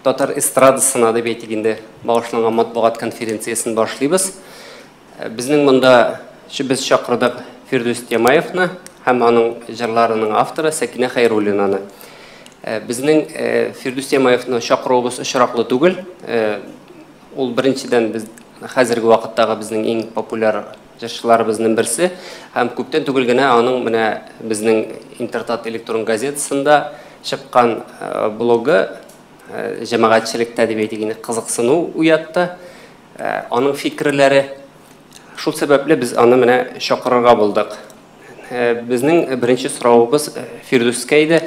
Татар эстрадасына дип әйтик инде багышланган матбугат конференциясен башлыйбыз. Безнең монда без чакырдык Фирдүс Тямаевны һәм аның җырларының авторы Сәкинә Хәйруллинаны. Безнең Фирдүс Тямаевны чакыруыбыз очраклы түгел. Ул беренчедән без хәзерге вакыттагы безнең иң популяр җырчыларыбызның берсе һәм күптән түгел генә аның менә безнең Интертат электрон газетасында чыккан блогы җәмәгатьчелектә дип әйтик инде кызыксыну уятты. Аның фикерләре шул сәбәпле без аны менә чакырырга булдык. Безнең беренче соравыбыз Фирдүскә иде.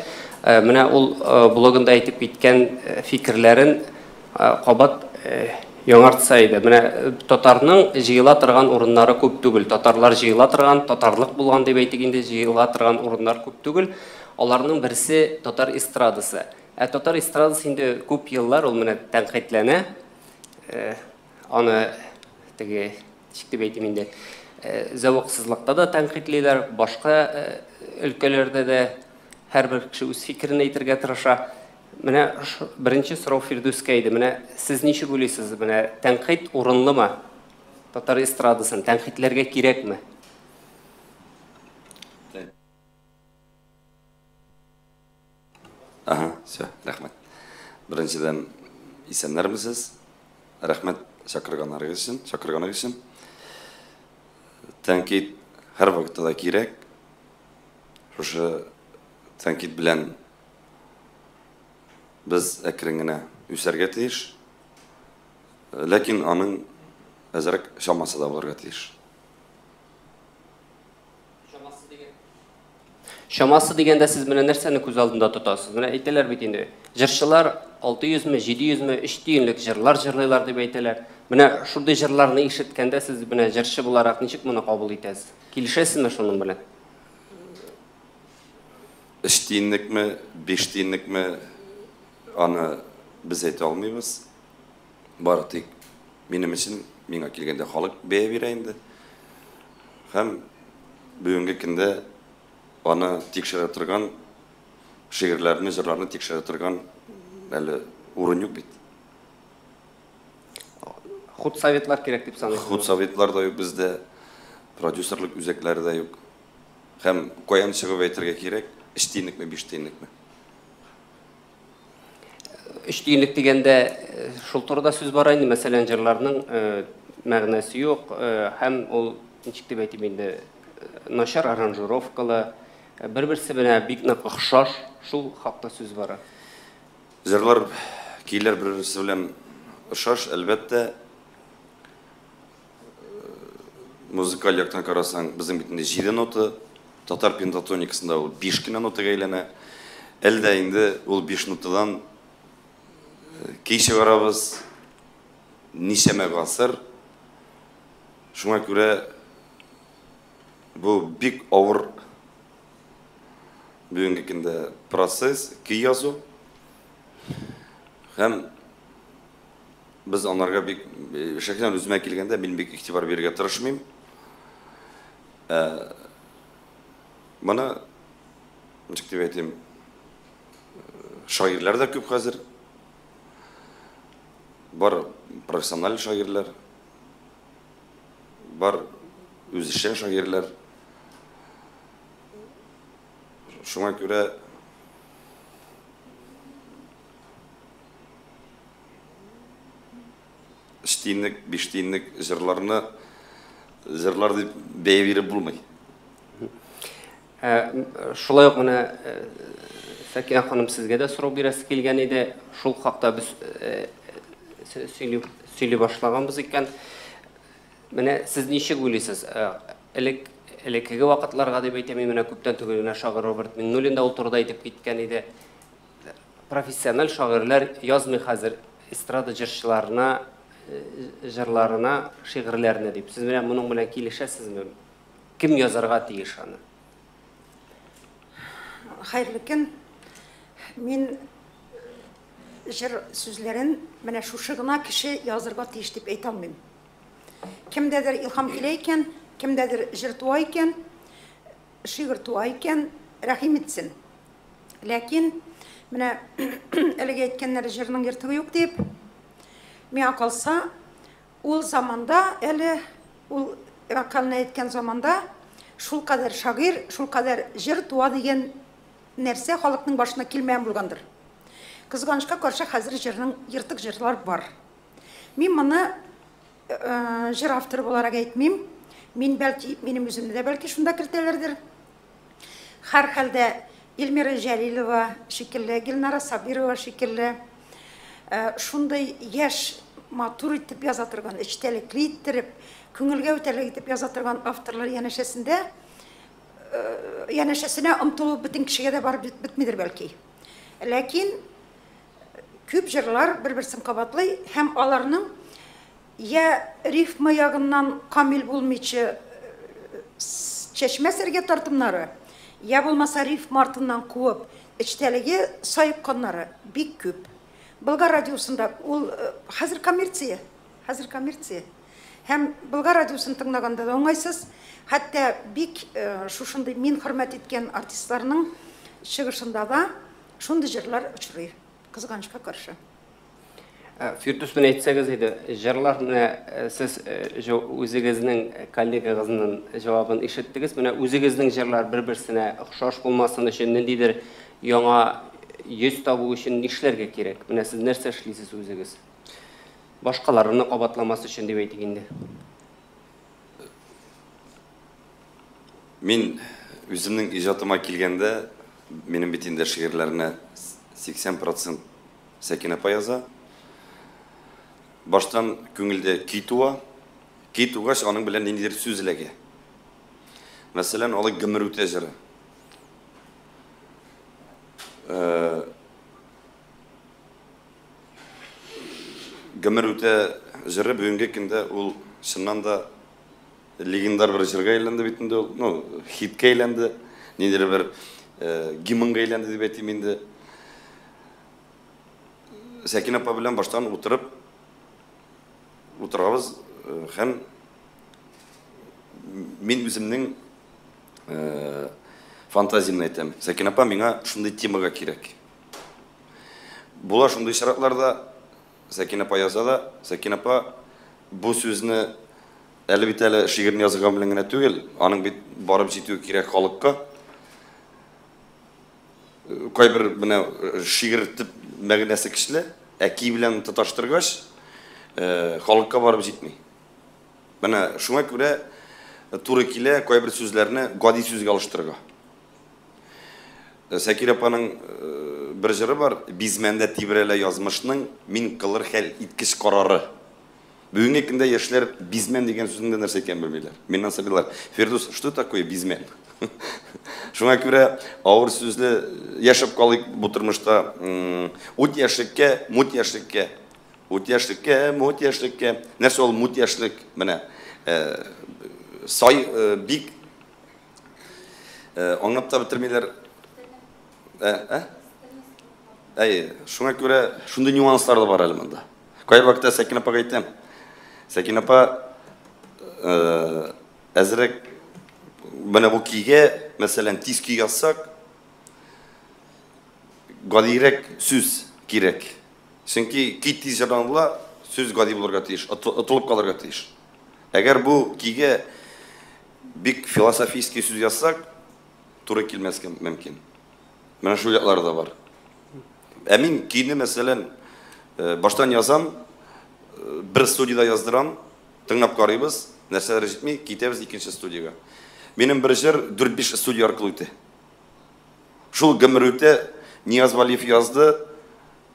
Менә ул блогында әйтеп киткән фикерләрен кабат яңартса иде. Менә татарның җыела торган урыннары күп түгел. Татарлар җыела торган, татарлык булган дип әйтик инде, җыела торган урыннар күп түгел. Аларның берсе татар эстрадасы. Ә татар эстрадасы инде күп еллар ул менә тәнкыйтьләнә. Аны теге ничек дип әйтим инде, зәвыксызлыкта да тәнкыйтьлиләр, башка өлкәләрдә дә һәрбер кеше үз фикерен әйтергә тырыша. Менә беренче сорау Фирдүскә иде. Менә сез ничек уйлыйсыз, менә тәнкыйть урынлымы? Татар эстрадасын тәнкыйтьләргә кирәкме? Ага, все, рәхмәт. Беренчедән, исәннәрмесез? Рәхмәт чакырганнарыгыз өчен, чакырганыгыз өчен. Тәнкыйть һәрвакытта да кирәк. Шушы тәнкыйть белән без әкрен генә үсәргә тиеш. Ләкин аның әзрәк чамасы да булырга тиеш. Чамасы дигәндә сез менә нәрсәне күз алдында тотасыз? Менә әйтәләр бит инде, җырчылар 600 ме, 700 ме, 3 тиенлек җырлар җырлыйлар дип әйтәләр. Менә шундый җырларны ишеткәндә сез менә җырчы буларак ничек моны кабул итәсез? Килешәсезме шуның белән? 3 тиенлекме, 5 тиенлекме, аны без әйтә алмыйбыз. Бары тик минем өчен, миңа килгәндә халык бәя бирә инде. Һәм бүгенге көндә аны тикшерә торган, шигырьләрне, җырларны тикшерә торган әле урын юк бит. Худсоветлар кирәк дип саныйсыз? Худсоветлар да юк бездә, продюсерлык үзәкләре дә юк. Һәм каян чыгып әйтергә кирәк, 3 тиенлекме, 5 тиенлекме? 3 тиенлек дигәндә шул турыда сүз бара инде, мәсәлән, җырларның мәгънәсе юк, һәм ул, ничек дип әйтим инде, начар аранжировкалы, бер-берсе белән бик нык охшаш, шул хакта сүз бара. Җырлар, көйләр бер-берсе белән охшаш, әлбәттә. Музыкаль яктан карасаң, безнең бит инде 7 нота, татар пентатоникасында ул 5 кенә нотага әйләнә. Әле дә инде ул 5 нотадан көй чыгарабыз, ничәмә гасыр. Шуңа күрә бу бик авыр бүгенге көндә процесс, көй язу. Һәм без анарга бик, шәхсән үземә килгәндә, мин бик игътибар бирергә тырышмыйм. Моны, ничек дип әйтим, шагыйрьләр дә күп хәзер. Бар профессиональ шагыйрьләр, бар үзешчән шагыйрьләр. Шуңа күрә өч тиенлек, биш тиенлек җырларны җырлар дип бәя биреп булмый. Шулай ук менә Сәкинә ханым, сезгә дә сорау бирәсе килгән иде. Шул хакта без сөйли башлаганбыз икән. Менә сез ничек уйлыйсыз? Элек элеккеге вакытларга дип әйтәм, менә күптән түгел генә шагыйрь Роберт Миңнуллин да ул турыда әйтеп киткән иде. Профессиональ шагыйрьләр язмый хәзер эстрада җырчыларына, җырларына, шигырьләрне дип. Сез менә моның белән килешәсезме? Кем язарга тиеш аны? Хәерле көн. Мин җыр сүзләрен менә шушы гына кеше язырга тиеш дип әйтә алмыйм. Кемдәдер илһам килә икән, кемдәдер җыр туа икән, шигырь туа икән, рәхим итсен. Ләкин Менә әлеге әйткәннәр җырның ертыгы юк дип. Миңа калса, ул заманда әле ул вокалны әйткән заманда шулкадәр шагыйрь, шулкадәр җыр туа дигән нәрсә халыкның башына килмәгән булгандыр. Кызганычка каршы, хәзер җырның ертык җырлар бар. Мин моны җыр авторы буларак әйтмим. Мин бәлки, минем үземне дә бәлки шунда кертәләрдер. Һәрхәлдә Эльмира Җәлилова шикелле, Гөлнара Сабирова шикелле, шундый яшь, матур итеп яза торган, эчтәлекле иттереп, күңелгә үтәрлек итеп яза торган авторлар янәшәсендә янәшәсенә омтылу бөтен кешегә дә барып бетмидер бәлки. Ләкин күп җырлар бер-берсен кабатлый һәм аларның я рифма ягыннан камил булмыйча чәчмә сәргә тартымнары, я булмаса рифма артыннан куып, эчтәлеге саекканнары бик күп. Болгар радиосында ул хәзер коммерция, хәзер коммерция. Һәм Болгар радиосын тыңлаганда да уңайсыз, хәтта бик шушындый мин хөрмәт иткән артистларның чыгышында да шундый җырлар очрый, кызганычка каршы. Фирдүс, менә әйтсәгез иде, җырлар менә сез үзегезнең коллегагызның җавабын ишеттегез. Менә үзегезнең җырлар бер-берсенә охшаш булмасын өчен, ниндидер яңа йөз табу өчен нишләргә кирәк? Менә сез нәрсә эшлисез үзегез? Башкаларны кабатламас өчен дип әйтик инде. Мин үземнең иҗатыма килгәндә, минем бит инде шигырьләрне 80% Сәкинә апа яза. Баштан күңелдә көй туа. Көй тугач, аның белән ниндидер сүз эләгә. Мәсәлән, алай Гомер үтә җыры. Гомер үтә җыры бүгенге көндә ул чыннан да легендар бер җырга әйләнде бит инде ул. Ну, хитка әйләнде. Ниндидер бер гимнга әйләнде дип әйтим инде. Сәкинә апа белән баштан утырып утырабыз һәм мин үземнең фантазиямне әйтәм. Сәкинә апа, миңа шундый темага кирәк. Була шундый очракларда, Сәкинә апа яза да, Сәкинә апа бу сүзне әле бит әле шигырьне язган белән генә түгел, аның бит барып җитүе кирәк халыкка. Кайбер менә шигырь төп мәгънәсе көчле, ә көй белән тоташтыргач, халыкка барып җитми. Менә шуңа күрә туры килә кайбер сүзләрне гади сүзгә алыштырырга. Сәкир апаның бер җыры бар, Бизмәндә тибрәлә язмышның мин кылыр хәл иткеч карары. Бүгенге көндә яшьләр бизмән дигән сүзнең дә нәрсә икәнен белмиләр. Миннән сорыйлар, Фирдүс, что такое бизмән? Шуңа күрә авыр сүзле яшәп калыйк бу тормышта. Ут яшьлеккә, мут яшьлеккә. Ут яшьлеккә, мут яшьлеккә. Нәрсә ул мут яшьлек? Менә сай бик аңлап та бетермиләр. Ә? Әйе, шуңа күрә шундый нюанслар да бар әле монда. Кайвакытта Сәкинә апага әйтәм. Сәкинә апа, әзрәк менә бу көйгә, мәсәлән, тиз көй язсак, гадирәк сүз кирәк. Чөнки көй тиз җырланыла, сүз гади булырга тиеш, отылып калырга тиеш. Әгәр бу көйгә бик философический сүз язсак, туры килмәскә мөмкин. Менә шул яклары да бар. Ә мин көйне, мәсәлән, баштан язам, бер студиядә яздырам, тыңлап карыйбыз, нәрсәләр җитми, китәбез икенче студиягә. Минем бер җыр 4-5 студия аркылы үтә. Шул гомер үтә, Нияз Валиев язды,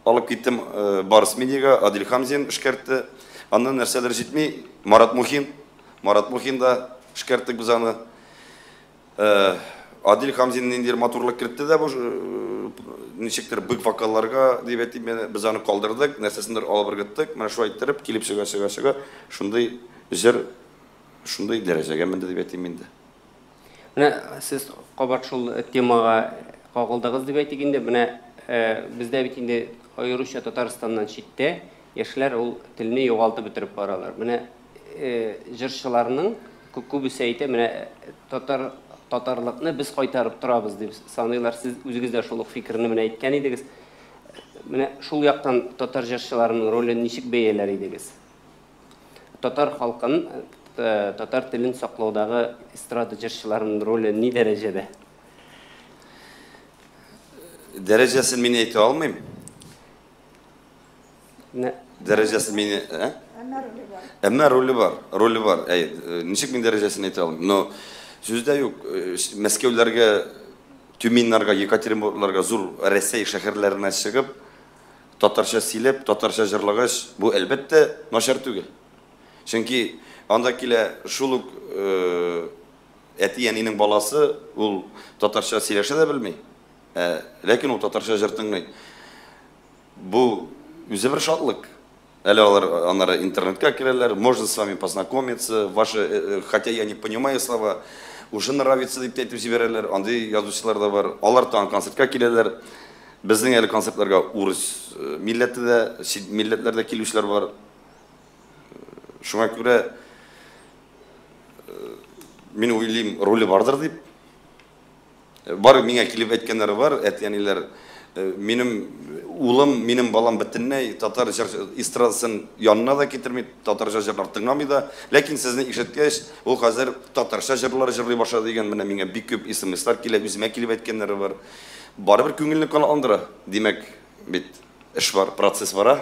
алып киттем Барс Медиага, Адил Хамзин эшкәртте. Аннан нәрсәләр җитми, Марат Мухин, Марат Мухин да эшкәрттек без аны. Адил Хамзин ниндидер матурлык кертте дә бу ничектер бык вокалларга дип әйтим, без аны калдырдык, нәрсәсендер алып ыргыттык. Менә шулай иттереп килеп чыга, чыга, чыга, шундый җыр шундый дәрәҗәгә менде дип әйтим инде. Менә сез кабат шул темага кагылдыгыз дип әйтик инде. Менә бездә бит инде аеруча Татарстаннан читтә яшьләр ул телне югалтып бетереп баралар. Менә җырчыларның күбесе әйтә, менә татар татарлыкны без кайтарып торабыз дип саныйлар. Сез үзегез дә шул ук фикерне менә әйткән идегез. Менә шул яктан татар җырчыларының ролен ничек бәяләр идегез? Татар халкын, татар телен саклаудагы эстрада җырчыларының роле ни дәрәҗәдә? Дәрәҗәсен мин әйтә алмыйм. Дәрәҗәсен мин, ә? Әмма роле бар. Әмма роле бар, роле бар. Әй, ничек мин дәрәҗәсен әйтә алмыйм? Но сүз дә юк, Мәскәүләргә, Тюменьнарга, Екатеринбургларга, зур Рәсәй шәһәрләренә чыгып, татарча сөйләп, татарча җырлагач, бу әлбәттә начар түгел. Чөнки анда килә шул ук әти-әнинең баласы, ул татарча сөйләшә дә белми, ләкин ул татарча җыр тыңлый. Бу үзе бер шатлык. Әле алар аннары интернетка керәләр, можно с вами познакомиться, ваши, хотя я не понимаю слова, уже нравится дип тә әйтеп җибәрәләр, андый язучылар да бар. Алар тагын концертка киләләр. Безнең әле концертларга урыс милләте дә, чит милләтләр дә килүчеләр бар. Шуңа күрә мин уйлыйм, роле бардыр дип. Бар миңа килеп әйткәннәре бар, әти-әниләр, минем улым, минем балам бөтенләй татар җыр эстрадасын янына да китерми, татарча җырлар тыңламый да, ләкин сезне ишеткәч, ул хәзер татарча җырлар җырлый башлады дигән, менә миңа бик күп смслар килә, үземә килеп әйткәннәре бар. Барыбер күңелне канатландыра. Димәк, бит эш бар, процесс бара.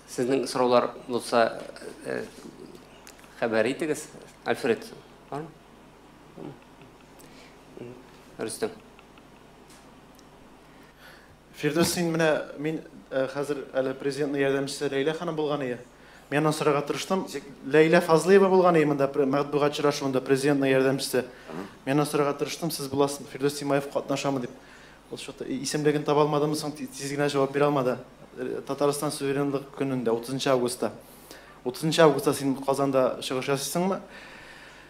Сезнең сораулар булса, хәбәр итегез. Альфред, бармы? Рөстәм. Фирдүс, син менә мин хәзер әле президентның ярдәмчесе Ләйлә ханым булган ие. Мин аннан сорарга тырыштым. Ләйлә Фазлыева булган ие монда матбугат очрашуында президентның ярдәмчесе. Мин аннан сорарга тырыштым, сез буласыз, Фирдүс Тимаев катнашамы дип. Ул что-то исемлеген таба алмадымы соң, тиз генә җавап бирә алмады. Татарстан суверенлык көнендә, 30 августта. 30 августта син Казанда чыгыш ясыйсыңмы?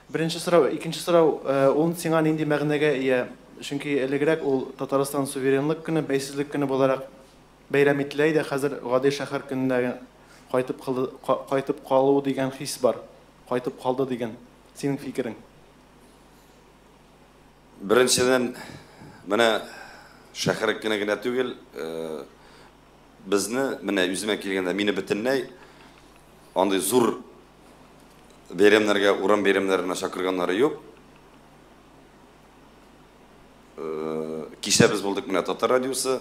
Беренче сорау, икенче сорау, ул сиңа нинди мәгънәгә ия? Чөнки элегрәк ул Татарстан суверенлык көне, бәйсезлек көне буларак бәйрәм ителә иде, хәзер гади шәһәр көненә кайтып калды, кайтып калу дигән хис бар. Кайтып калды дигән. Синең фикерең? Беренчедән, менә шәһәр көне генә түгел, безне, менә үземә килгәндә, мине бөтенләй андый зур бәйрәмнәргә, урам бәйрәмнәренә чакырганнары юк. Кичә без булдык менә Татар радиосы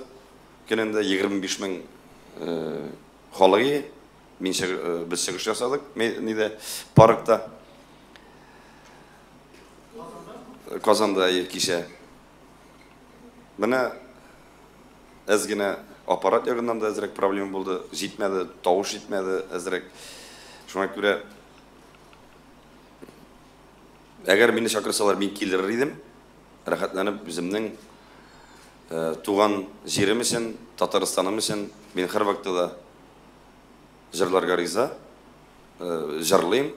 көнендә 25 мең халык, мин без чыгыш ясадык нидә, паркта. Казанда кичә. Менә әз генә аппарат ягыннан да әзрәк проблема булды, җитмәде, тавыш җитмәде әзрәк. Шуңа күрә әгәр мине чакырсалар, мин килер идем. Рәхәтләнеп үземнең туган җирем өчен, Татарстаным өчен мин һәрвакытта да җырларга риза, җырлыйм.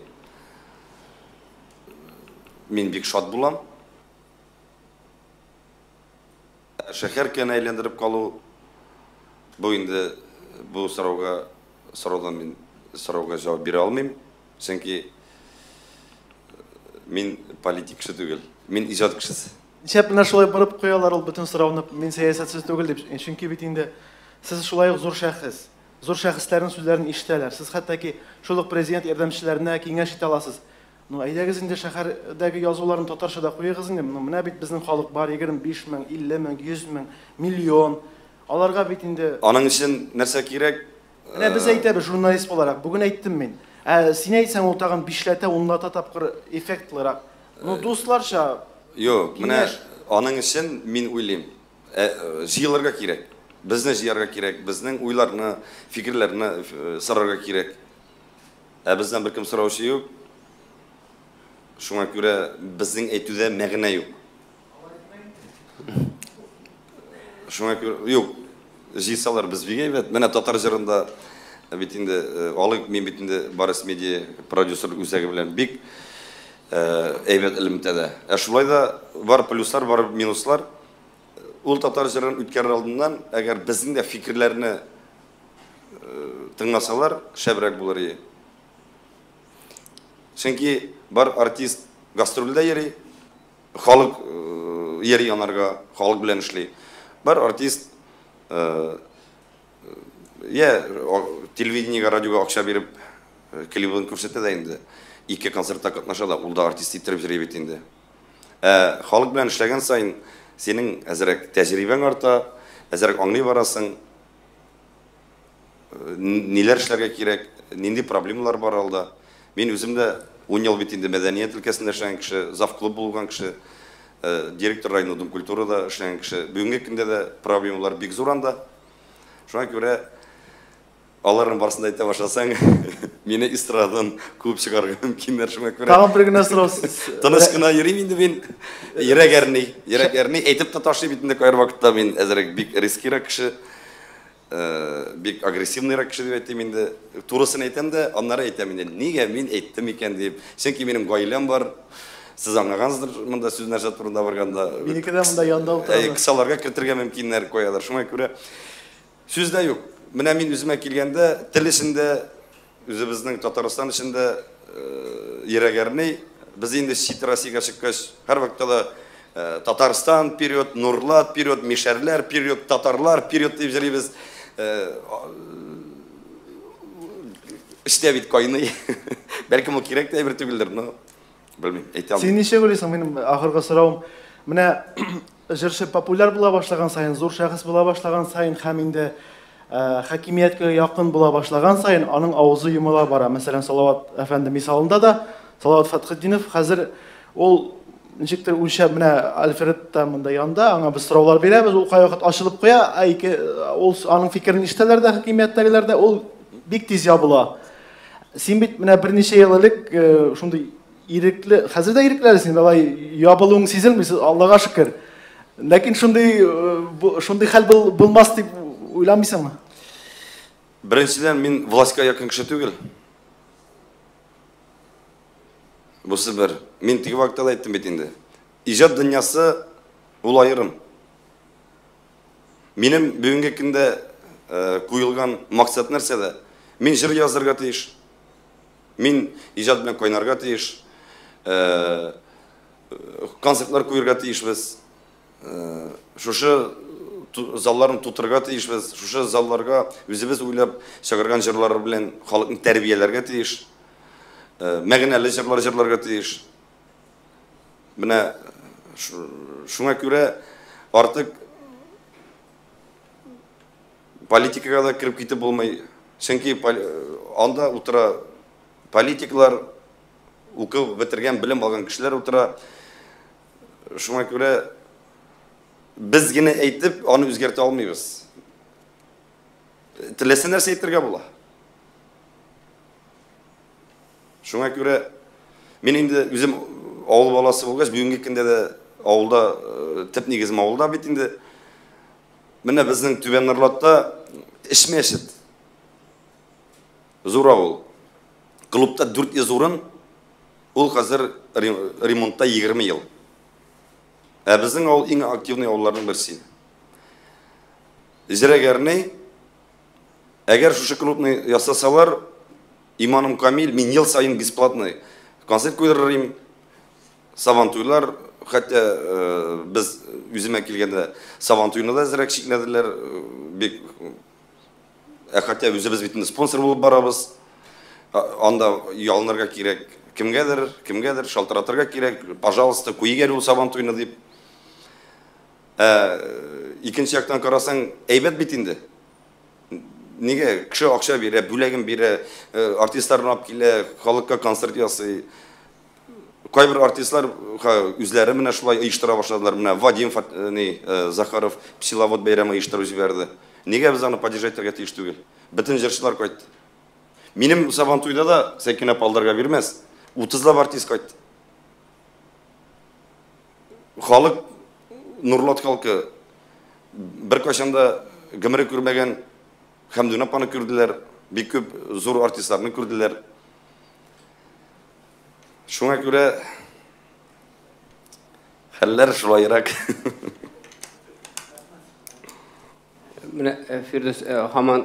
Мин бик шат булам. Шәһәр көне әйләндереп калу, бу инде бу сорауга, сораудан мин сорауга җавап бирә алмыйм, чөнки мин политик кеше түгел, мин иҗат кешесе. Нишләп менә шулай борып куялар ул бөтен сорауны, мин сәясәтсез түгел дип, чөнки бит инде сез шулай ук зур шәхес, зур шәхесләрнең сүзләрен ишетәләр. Сез хәтта ки шул ук президент ярдәмчеләренә киңәш итә аласыз. Ну, әйдәгез инде шәһәрдәге язуларын татарча да куегыз инде. Ну, менә бит безнең халык бар, 25 мең, 50 мең, 100 мең, миллион. Аларга бит инде Аның өчен нәрсә кирәк? Менә без әйтәбез журналист буларак, бүген әйттем мин. Ә син әйтсәң, ул тагын бишләтә, унлата тапкыр эффектлырак. Ну, дусларча. Юк, менә аның өчен мин уйлыйм, җыелырга кирәк. Безне җыярга кирәк, безнең уйларны, фикерләрне сорарга кирәк. Ә бездән беркем сораучы юк. Шуңа күрә безнең әйтүдә мәгънә юк. Шуңа күрә юк. Җыйсалар без бик әйбәт. Менә татар җырында бит инде алык, мин бит инде Барыс медиа продюсер үзәге белән бик әйбәт элемтәдә. Ә шулай да бар плюслар, бар минуслар. Ул татар җырын үткәрер алдыннан, әгәр безнең дә фикерләрне тыңласалар, шәбрәк булыр иде. Чөнки бар артист гастрольдә йөри, халык йөри янарга, халык белән эшли. Бар артист, я телевидениегә, радиога акча биреп, клибын күрсәтә дә инде. Ике концертта катнаша да, ул да артист иттереп йөри бит инде. Ә халык белән эшләгән саен синең әзрәк тәҗрибәң арта, әзрәк аңлый барасың, ниләр эшләргә кирәк, нинди проблемалар бар алда. Мин үзем дә 10 ел бит инде мәдәният өлкәсендә эшләгән кеше, завклуб булган кеше, директор районный дом культурада эшләгән кеше. Бүгенге көндә дә проблемалар бик зур анда. Шуңа күрә аларның барысын да әйтә башласаң, мине эстрададан куып чыгарырга мөмкиннәр. Шуңа күрә Тагын бер генә сорау. Тыныч кына йөрим инде мин. Йөрәк әрни, йөрәк әрни. Әйтеп тә ташлый бит инде кайбер вакытта мин әзрәк бик рискирак кеше, бик агрессивныйрак кеше дип әйтим инде. Турысын әйтәм дә, аннары әйтәм инде, нигә мин әйттем икән дип. Чөнки минем гаиләм бар. Сез аңлагансыздыр монда сүз нәрсә турында барганда. Минеке дә монда янда утыра. Кысаларга кертергә мөмкиннәр куялар. Шуңа күрә сүз дә юк. Менә мин үземә килгәндә, тел эчендә, үзебезнең Татарстан эчендә йөрәк әрни. Без инде чит Россиягә чыккач, һәрвакытта да Татарстан вперед, Нурлат вперед, мишәрләр вперед, татарлар вперед дип йөрибез. Эчтә бит кайный. Бәлкем ул кирәк тә әйбер түгелдер, но белмим, әйтә алмыйм. Син ничек уйлыйсың, минем ахыргы соравым. Менә җырчы популяр була башлаган саен, зур шәхес була башлаган саен һәм инде хакимияткә якын була башлаган саен аның авызы йомыла бара. Мәсәлән, Салават әфәнде мисалында да Салават Фәтхетдинов хәзер ул ничектер үлчәп, менә Альфред та монда янда, аңа без сораулар бирәбез, ул кайвакыт ачылып куя, ә ике ул аның фикерен ишетәләр дә хакимияттәгеләр дә, ул бик тиз ябыла. Син бит менә берничә ел элек шундый ирекле, хәзер дә ирекле әле син, алай ябылуың сизелми, Аллага шөкер. Ләкин шундый хәл булмас дип уйламыйсыңмы? Беренчедән, мин властька якын кеше түгел. Бусы бер. Мин теге вакытта да әйттем бит инде. Иҗат дөньясы ул аерым. Минем бүгенге көндә куелган максат нәрсәдә? Мин җыр язырга тиеш. Мин иҗат белән кайнарга тиеш. Концертлар куярга тиешбез. Шушы залларны тутырырга тиешбез. Шушы залларга үзебез уйлап чыгарган җырлар белән халыкны тәрбияләргә тиеш. Мәгънәле җырлар җырларга тиеш. Менә шуңа күрә артык политикага да кереп китеп булмый. Чөнки анда утыра политиклар, укып бетергән, белем алган кешеләр утыра. Шуңа күрә без генә әйтеп аны үзгәртә алмыйбыз. Теләсә нәрсә әйтергә була. Шуңа күрә мин инде үзем авыл баласы булгач, бүгенге көндә дә авылда, төп нигезем авылда бит инде. Менә безнең Түбән Норлатта өч мәчет. Зур авыл. Клубта 400 урын, ул хәзер ремонтта 20 ел. Ә безнең авыл иң активный авылларның берсе. Зирәк әрни, әгәр шушы клубны ясасалар, иманым камил, мин ел саен бесплатный концерт куйдырыр идем. Сабантуйлар, хәтта без үземә килгәндә Сабантуйны да әзрәк чикләделәр, бик, хотя үзебез бит инде спонсор булып барабыз. Анда ялынырга кирәк кемгәдер, кемгәдер шалтыратырга кирәк, пожалуйста, куйыйк әле ул Сабантуйны дип. Икенче яктан карасаң, әйбәт бит инде. Нигә кеше акча бирә, бүләген бирә, артистларны алып килә, халыкка концерт ясый. Кайбер артистлар үзләре менә шулай оештыра башладылар. Менә Вадим Захаров Пчеловод бәйрәме оештырып җибәрде. Нигә без аны поддержать итәргә тиеш түгел? Бөтен җырчылар кайтты. Минем Сабантуйда да Сәкинә апа алдарга бирмәс. 30лап артист кайтты. Халык, Нурлат халкы беркайчан да гомере күрмәгән Хәмдүнә апаны күрделәр, бик күп зур артистларны күрделәр. Шуңа күрә хәлләр шулайрак. Менә, Фирдүс, һаман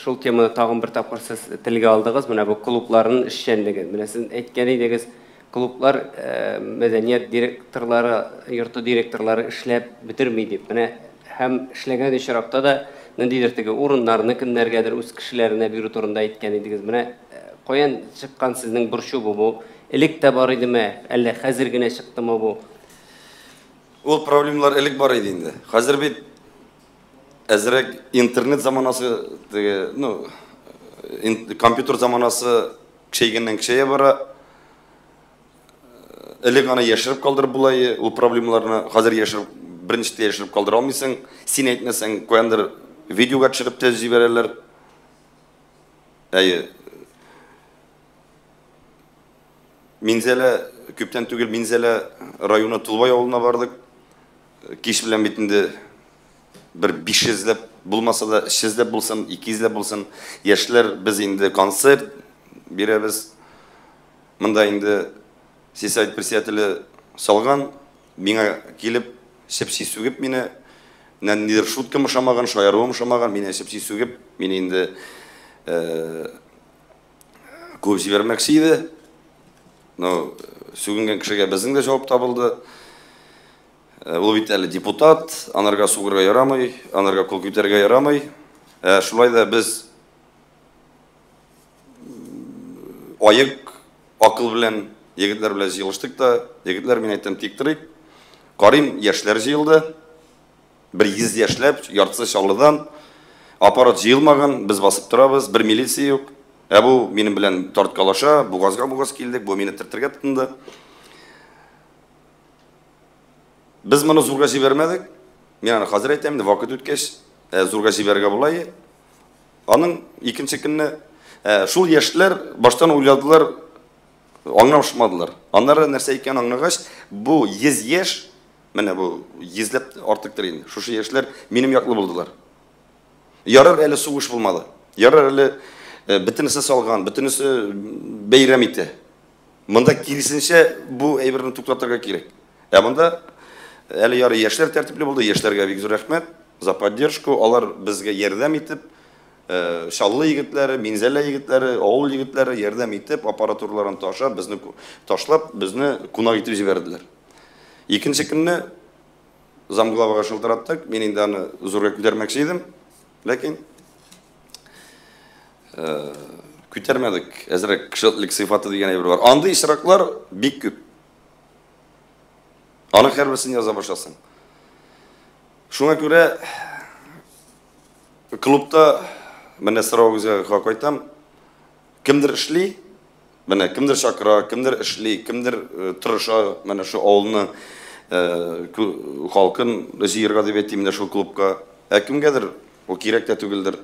шул теманы тагын бер тапкыр сез телгә алдыгыз. Менә бу клубларның эшчәнлеге. Менә сез әйткән идегез, клублар мәдәният директорлары, йорты директорлары эшләп бетерми дип. Менә Һәм эшләгән очракта да ниндидер теге урыннарны кемнәргәдер үз кешеләренә бирү турында әйткән идегез. Менә каян чыккан сезнең борчу бу? Бу элек тә бар идеме, әллә хәзер генә чыктымы бу? Ул проблемалар элек бар иде инде. Хәзер бит әзрәк интернет заманасы, теге, ну, компьютер заманасы көчәйгәннән көчәя бара. Элек аны яшереп калдырып була, ул проблемаларны хәзер яшереп, берничек тә яшереп калдыра алмыйсың. Син әйтмәсәң, каяндыр видеога төшереп тә җибәрәләр. Әйе. Минзәлә, күптән түгел Минзәлә районы Тулбай авылына бардык. Кич белән бит инде бер 500 ләп булмаса да, 300 ләп булсын, 200 ләп булсын, яшьләр без инде концерт бирәбез. Монда инде сельсовет председателе салган, миңа килеп, чепчи сүгеп мине, ниндидер шуткам ошамаган, шаяруым ошамаган, мине чепчи сүгеп, мине инде куып җибәрмәкче иде. Но сүгенгән кешегә безнең дә җавап табылды. Ул бит әле депутат, анарга сугырга ярамый, анарга кул күтәрергә ярамый. Шулай да без аек акыл белән егетләр белән җыелыштык та, егетләр, мин әйтәм, тик торыйк. Карыйм, яшьләр җыелды. Бер 100 яшьләп, яртысы Чаллыдан. Аппарат җыелмаган, без басып торабыз, бер милиция юк. Ә бу минем белән тарткалаша, бугазга бугаз килдек, бу мине төртергә тотынды. Без моны зурга җибәрмәдек. Мин аны хәзер әйтәм, вакыт үткәч, зурга җибәрергә була. Аның икенче көнне шул яшьләр баштан уйладылар, аңлашмадылар. Аннары нәрсә икәнен аңлагач, бу 100 яшь, менә бу 100ләп артыктыр инде. Шушы яшьләр минем яклы булдылар. Ярар әле сугыш булмады. Ярар әле бөтенесе салган, бөтенесе бәйрәм итә. Монда киресенчә бу әйберне туктатырга кирәк. Ә монда әле ярый яшьләр тәртипле булды. Яшьләргә бик зур рәхмәт за поддержку. Алар безгә ярдәм итеп, Чаллы егетләре, Минзәлә егетләре, авыл егетләре ярдәм итеп, аппаратураларын ташлап, безне ташлап, безне кунак итеп җибәрделәр. Икенче көнне замглавага шылтыраттык. Мин инде аны зурга күтәрмәкче идем, ләкин күтәрмәдек. Әзрәк кешелек сыйфаты дигән әйбер бар. Андый очраклар бик күп. Аның һәрберсен яза башласаң. Шуңа күрә клубта, менә соравыгызга кайтам, кемдер эшли, менә кемдер чакыра, кемдер эшли, кемдер тырыша, менә шу авылны халкын җыярга дип әйтим, менә шул клубка. Ә кемгәдер ул кирәк тә түгелдер.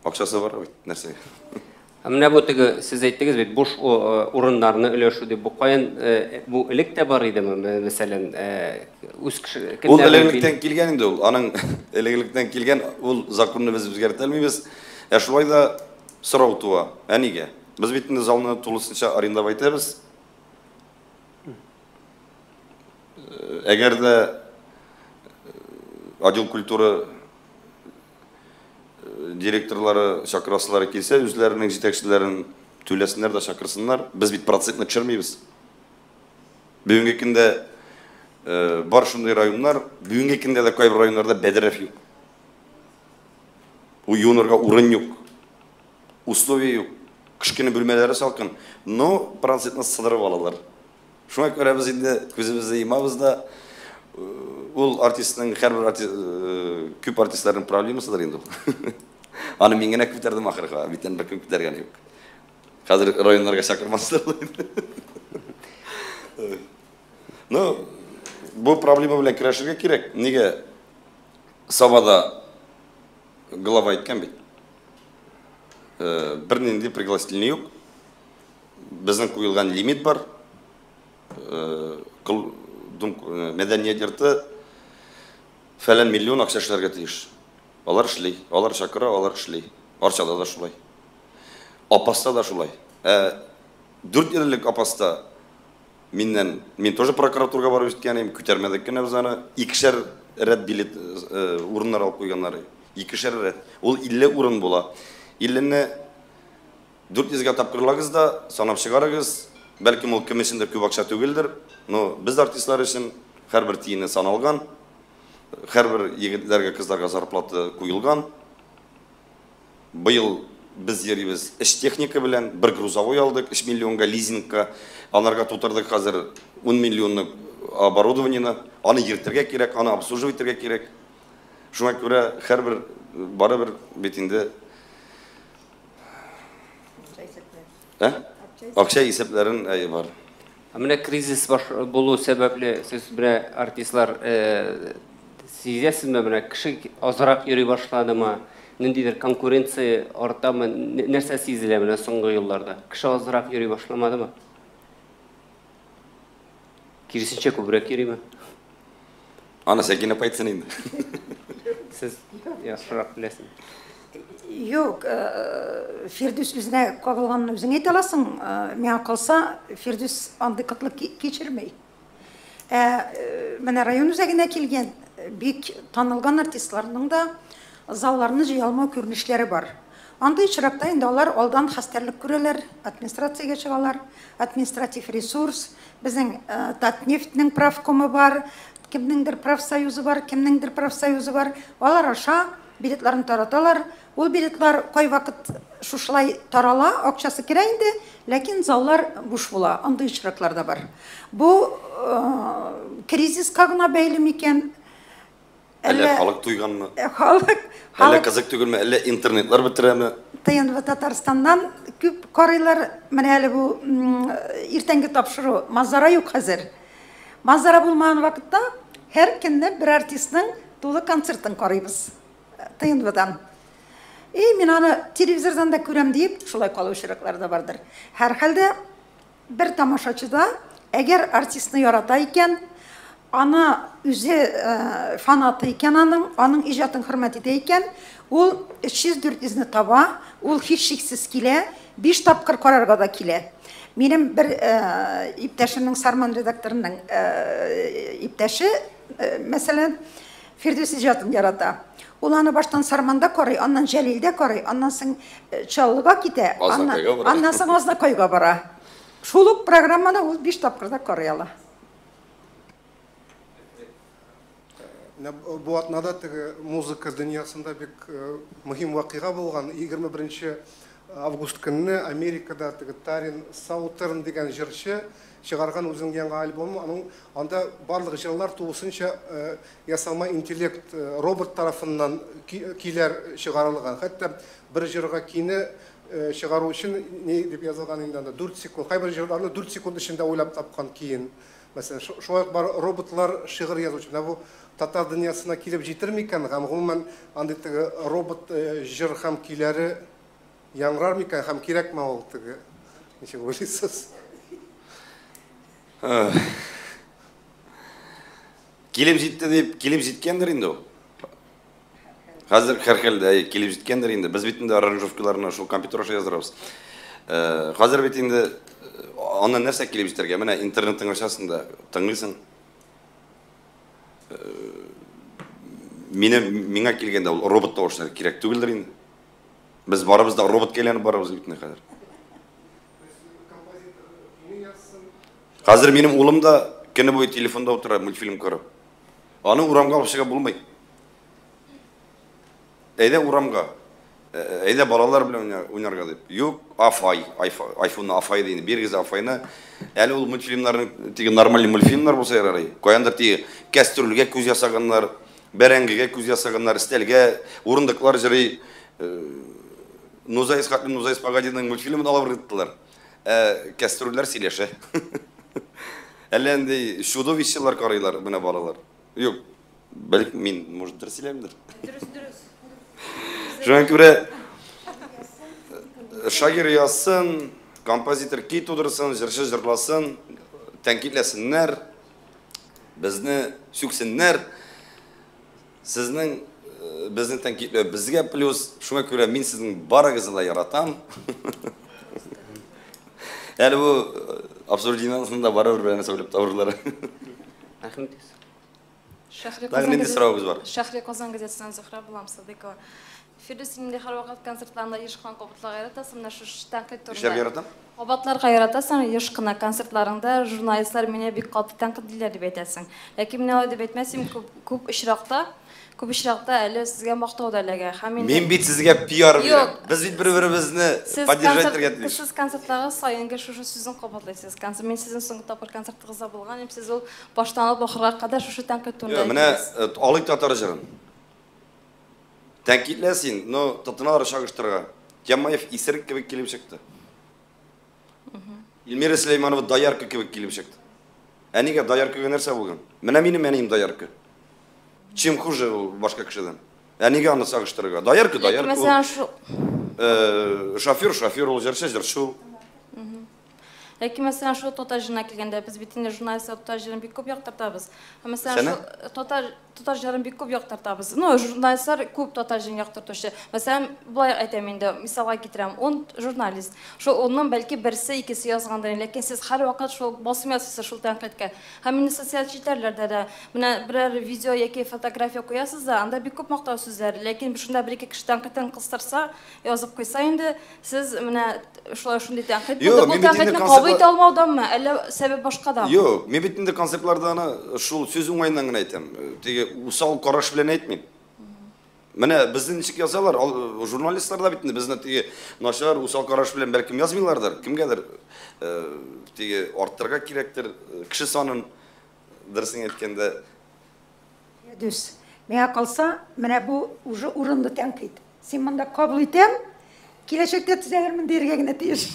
Акчасы бар бит, нәрсәгә? Ә менә бу теге сез әйттегез бит, буш урыннарны өләшү дип, бу каян, бу элек тә бар идеме, мәсәлән, үз кеше Ул элек-электән килгән инде ул. Аның элек-электән килгән ул законны без үзгәртә алмыйбыз. Ә шулай да сорау туа. Ә нигә? Без бит инде залны тулысынча арендовать итәбез. Әгәр дә отдел культуры директорлары чакырасылары килсә, үзләренең җитәкчеләрен түләсеннәр дә чакырсыннар. Без бит процентны төшермибез. Бүгенге көндә бар шундый районнар, бүгенге көндә дә кайбер районнарда бәдрәф юк. Юынырга урын юк. Условия юк. Кечкенә бүлмәләре салкын, но процентны сыдырып алалар. Шуңа күрә без инде күзебезне йомабыз да, ул артистның һәрбер артист, күп артистларның проблемасыдыр инде ул. Аны мин генә күтәрдем ахырга, бүтән беркем күтәргән юк. Хәзер районнарга чакырмаслар. Ну, бу проблема белән көрәшергә кирәк. Нигә Сабада глава әйткән бит. Бернинди пригласительный юк. Безнең куелган лимит бар. Мәдәният йорты фәлән миллион акча эшләргә тиеш. Алар эшли, алар чакыра, алар эшли. Арчада да шулай. Апаста да шулай. 4 ел элек Апаста миннән, мин тоже прокуратурага барып җиткән идем, күтәрмәдек кенә без аны. Икешәр рәт билет урыннар алып куйганнар. Икешәр рәт. Ул 50 урын була. 50-не 400-гә тапкырлагыз да, санап чыгарыгыз. Бәлкем ул кем өчендер күп акча түгелдер, но без артистлар өчен Һәрбер тиене саналган, һәрбер егетләргә, кызларга зарплата куелган. Быел без йөрибез эш техника белән, бер грузовой алдык, 3 миллионга лизингка, анарга тутырдык хәзер 10 миллионлык оборудованиены, аны йөртергә кирәк, аны обслуживать итәргә кирәк. Шуңа күрә һәрбер барыбер бит инде акча исәпләрен әйе бар. Ә менә кризис булу сәбәпле сез менә артистлар сизәсезме, менә кеше азрак йөри башладымы, ниндидер конкуренция артамы, нәрсә сизелә менә соңгы елларда? Кеше азрак йөри башламадымы? Киресенчә күбрәк йөриме? Аны Сәкинә апа әйтсен инде. Сез яхшырак беләсез. Юк, Фирдүс үзенә кагылганны үзең әйтә аласың. Миңа калса, Фирдүс андый кытлык кичерми. Ә менә район үзәгенә килгән бик танылган артистларның да залларны җыя алмау күренешләре бар. Андый очракта инде алар алдан хәстәрлек күрәләр, администрациягә чыгалар, административ ресурс, безнең Татнефтьнең правкомы бар, кемнеңдер профсоюзы бар, кемнеңдер профсоюзы бар. Алар аша билетларын тараталар. Ул билетлар кайвакыт шушылай тарала, акчасы керә инде, ләкин заллар буш була. Андый очраклар да бар. Бу кризиска гына бәйле микән? Әллә халык туйганмы? Халык, Әллә кызык түгелме? Әллә интернетлар бетерәме? ТНВ Татарстаннан күп карыйлар. Менә әле бу иртәнге тапшыру Манзара юк хәзер. Манзара булмаган вакытта һәр көнне бер артистның тулы концертын карыйбыз ТНВдан. И мин аны телевизордан да күрәм дип, шулай калу очраклары да бардыр. Һәрхәлдә бер тамашачыда, әгәр артистны ярата икән, аны үзе фанаты икән аның, аның иҗатын хөрмәт итә икән, ул 300-400-не таба, ул һичшиксез килә, 5 тапкыр карарга да килә. Минем бер иптәшемнең, Сарман редакторының иптәше, мәсәлән, Фирдүс иҗатын ярата. Ул аны баштан Сарманда карый, аннан Җәлилдә карый, аннан соң Чаллыга китә, аннан соң Азнакайга бара. Шул ук программаны ул 5 тапкыр да карый ала. Бу атнада теге музыка дөньясында бик мөһим вакыйга булган. 21 август көнне Америкада теге Тарин Саутерн дигән җырчы чыгарган үзенең яңа альбомы. Аның анда барлык җырлар тулысынча ясалма интеллект робот тарафыннан көйләр чыгарылган. Хәтта бер җырга көйне чыгару өчен ни дип язылган инде анда 4 секунд. Кайбер җырларны 4 секунд эчендә уйлап тапкан көен. Мәсәлән, шулай ук бар роботлар шигырь язучы. Менә бу татар дөньясына килеп җитер микән? Һәм гомумән андый теге робот җыр һәм көйләре яңгырар микән һәм кирәкме ул теге? Ничек уйлыйсыз? Килеп җитте дип, килеп җиткәндер инде ул. Хәзер һәрхәлдә килеп җиткәндер инде. Без бит инде аранжировкаларны шул компьютер аша яздырабыз. Хәзер бит инде аннан нәрсә килеп җитәргә? Менә интернеттың ачасың да тыңлыйсың. Мине миңа килгәндә ул робот тавышлары кирәк түгелдер инде. Без барыбыз да роботка әйләнеп барабыз бит инде хәзер. Хәзер минем улым да көне буе телефонда утыра, мультфильм карап. Аны урамга алып чыгып булмый. Әйдә урамга. Әйдә балалар белән уйнарга дип. Юк, афай, айфонны афай дигән, бирегез афайны. Әле ул мультфильмнарның теге нормальный мультфильмнар булса ярар. Каяндыр теге кәстрүлгә күз ясаганнар, бәрәңгегә күз ясаганнар, өстәлгә урындыклар җырый. Нузай Исхакның Нузай Погодиның мультфильмын алып ыргыттылар. Кәстрүлләр сөйләшә. Әллә инде чудовищелар карыйлар менә балалар. Юк, бәлки мин, может, дөрес сөйләмдер. Дөрес, дөрес. Шуңа күрә шагыйрь язсын, композитор көй тудырсын, җырчы җырласын, тәнкыйтьләсеннәр, безне сүксеннәр. Сезнең безне тәнкыйтьләү безгә плюс. Шуңа күрә мин сезнең барыгызны да яратам. Әле бу обсуждениесен да барыбер белән сөйләп табырлар. Рәхмәт. Шәһри Тагын нинди соравыгыз бар? Шәһри Казан газетасынан Зөһрә булам, Садыйкова. Фирдүс, син инде һәрвакыт концертларында еш кына кабатларга яратасың, менә шушы тәнкыйть турында. Нишләргә яратам? Кабатларга яратасың, еш кына концертларыңда журналистлар мине бик каты тәнкыйтьлиләр дип әйтәсең. Ләкин мин алай дип әйтмәс идем, күп, күп очракта, күп очракта әле сезгә мактау да эләгә. Һәм инде Мин бит сезгә пиар бирәм. Юк. Без бит бер-беребезне Сез поддержать концерт, итәргә тиеш. сез концертларыгыз саен гел шушы сүзен кабатлыйсыз. Концерт, мин сезнең соңгы тапкыр концертыгызда булган идем, сез ул баштан алып ахырга кадәр шушы тәнкыйть турында Юк, менә әйттегез. Алыйк татар җырын. Тәнкыйтьлә син, но тотыналар чагыштырырга. Тямаев исерек кебек килеп чыкты. Эльмира Сөләйманова доярка кебек килеп чыкты. Ә нигә дояркага нәрсә булган? Менә минем әнием доярка. Чем хуже ул башка кешедән? Ә нигә аны чагыштырырга? Доярка, Ләкин доярка ул. мәсәлән, шу Шофер, шофер ул, җырчы, җырчы ул. Ләкин мәсәлән, шул татар җырына килгәндә, без бит инде журналистлар татар җырын бик күп яктыртабыз. Һәм мәсәлән, Сәне? шул татар җырын бик күп яктыртабыз. Ну, журналистлар күп татар җырын яктыртучы. Мәсәлән, болай әйтәм инде, мисалга китерәм, 10 журналист. Шул 10-ның бәлки берсе, икесе язгандыр, ләкин сез һәрвакыт шул басым ясыйсыз шул тәнкыйтькә. Һәм инде социаль челтәрләрдә дә менә берәр видео яки фотография куясыз да, анда бик күп мактау сүзләре, ләкин шунда бер ике кеше тәнкыйтен кыстырса, язып куйса инде, сез менә шулай шундый тәнкыйть Юк, булды. Бу мин бит инде тәнкыйтьне кабул концертла- итә алмауданмы, әллә сәбәп башкадамы? Юк, мин бит инде концертларда аны шул сүз уңаеннан гына әйтәм. Теге усал караш белән әйтмим. Менә безне ничек язалар, журналистлар да бит инде безне теге начар, усал караш белән бәлкем язмыйлардыр. Кемгәдер теге арттырырга кирәктер, кеше санын, дөресен әйткәндә. Дөрес. Миңа калса, менә бу уже урынлы тәнкыйть. Син монда кабул итәм, киләчәктә төзәлермен дияргә генә тиеш.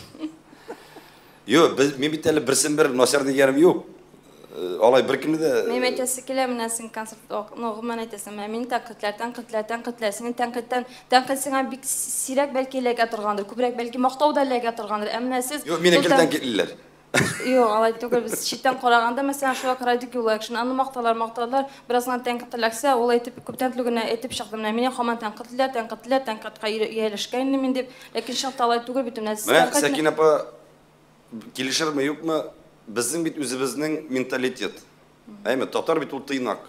Юк, мин бит әле берсен бер начар дигәнем юк. Алай беркемне дә Минем әйтәсе килә, менә син концерт, ну, гомумән әйтәсең, менә мине тәнкыйтьләр, тәнкыйтьләр, тәнкыйтьләр, синең тәнкыйтьтән, тәнкыйть сиңа бик сирәк бәлки эләгә торгандыр, күбрәк бәлки мактау да эләгә торгандыр. Ә менә сез Юк, мине шул гел тәнкыйтьлиләр. Юк, алай түгел, без читтән караганда, мәсәлән, шулай Радик Юлаев, аны макталар, макталар, бераз гына тәнкыйть эләксә, ул әйтеп, күптән түгел генә әйтеп чыкты, менә мине һаман тәнкыйтьлиләр, тәнкыйтьлиләр, тәнкыйтькә ияләшкән инде мин дип. Ләкин чынлыкта алай түгел бит, менә сез Менә тәнкыйтьне Сәкинә апа, килешерме, юкмы, безнең бит үзебезнең менталитет. Әйме, татар бит ул тыйнак.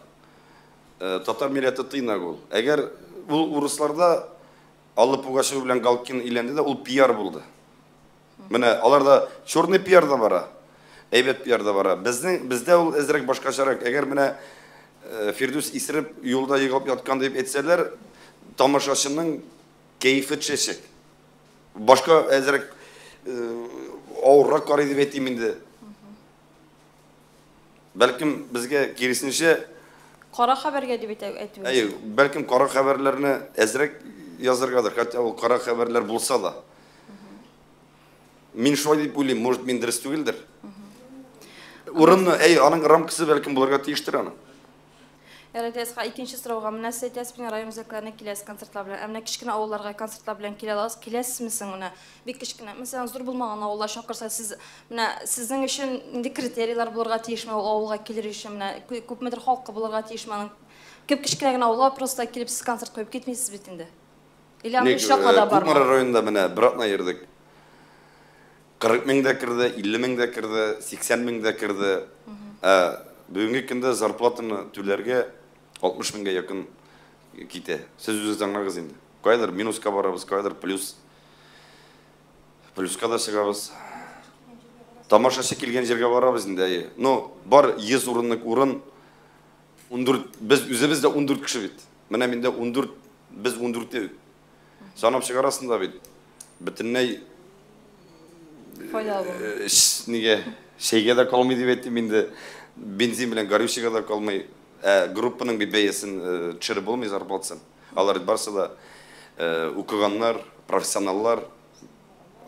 Татар милләте тыйнак ул. Әгәр ул урысларда Алла Пугачева белән Галкин өйләнде дә, ул пиар булды. Менә аларда черный пиар да бара, әйбәт пиар да бара. Безнең, бездә ул әзрәк башкачарак. Әгәр менә Фирдүс исереп юлда егылып яткан дип әйтсәләр, тамашачының кәефе төшәчәк. Башка әзрәк авыррак карый дип әйтим инде. Бәлкем безгә киресенчә кара хәбәргә дип әйтү. Әйе, бәлкем кара хәбәрләрне әзрәк языргадыр, хотя ул кара хәбәрләр булса да. Мин шулай дип уйлыйм, может, мин дөрес түгелдер. Урынны, әй, аның рамкасы бәлкем булырга тиештер аның. Ярый, Тәсха, икенче сорауга менә сез әйтәсез, менә район үзәкләренә киләсез концертлар белән. Ә менә кечкенә авылларга концертлар белән килә аласыз, киләсезме соң менә? Бик кечкенә, мәсәлән, зур булмаган авыллар чакырса, сез менә сезнең өчен нинди критерийлар булырга тиешме ул авылга килер өчен, менә күпмедер халкы булырга тиешме аның? Кеп кечкенә генә авылга просто килеп сез концерт куеп китмисез бит инде. Или андый Ник, очраклар да бармы? Кукмара районында менә бер атна йөрдек. 40 мең дә керде, 50 мең дә керде, 80 мең дә керде. Бүгенге көндә зарплатаны түләргә 60 меңгә якын китә. Сез үзегез аңлагыз инде. Кайдыр минуска барабыз, кайдыр плюс. Плюска да чыгабыз. Тамашачы килгән җиргә барабыз инде, әйе. Но бар 100 урынлык урын, 14, без үзебез дә 14 кеше бит. Менә миндә 14, без 14-тә. Санап чыгарасың да бит. Бөтенләй файдалы булмый. Нигә шәйгә дә калмый дип әйтим инде. Бензин белән горючийга да калмый. Группаның бит бәясен төшереп булмый зарплатасын. Алар барсы да укыганнар, профессионаллар,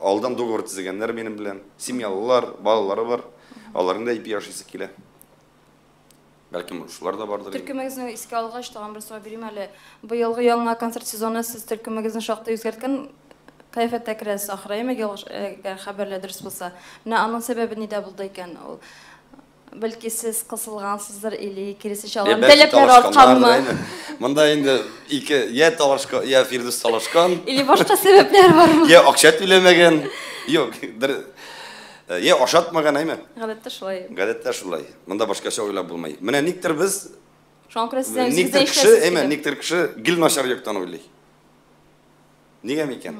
алдан договор төзегәннәр минем белән, семьялылар, балалары бар. Аларның да ипи ашыйсы килә. Бәлкем шулар да бардыр инде. Төркемегезне искә алгач, тагын бер сорау бирим әле. Быелгы яңа концерт сезоны сез төркемегезне шактый үзгәрткән кыяфәттә керәсез ахыры, әйме, әгәр хәбәрләр дөрес булса. Менә аның сәбәбе нидә булды икән ул? Бәлки сез кысылгансыздыр или киресенчә аларның Бәлки таләпләре талашканнардыр, артканмы? әйме? Монда инде ике, я талашка, я Фирдүс талашкан. Или башка сәбәпләр бармы? Я акча түләмәгән. Юк, я ашатмаган, әйме? Гадәттә шулай. Гадәттә шулай. Монда башкача уйлап булмый. Менә никтер без Шуңа күрә сезнең никтер үзегездә кеше, эшләсез әйме, килә. никтер кеше гел начар яктан уйлый. Нигә микән?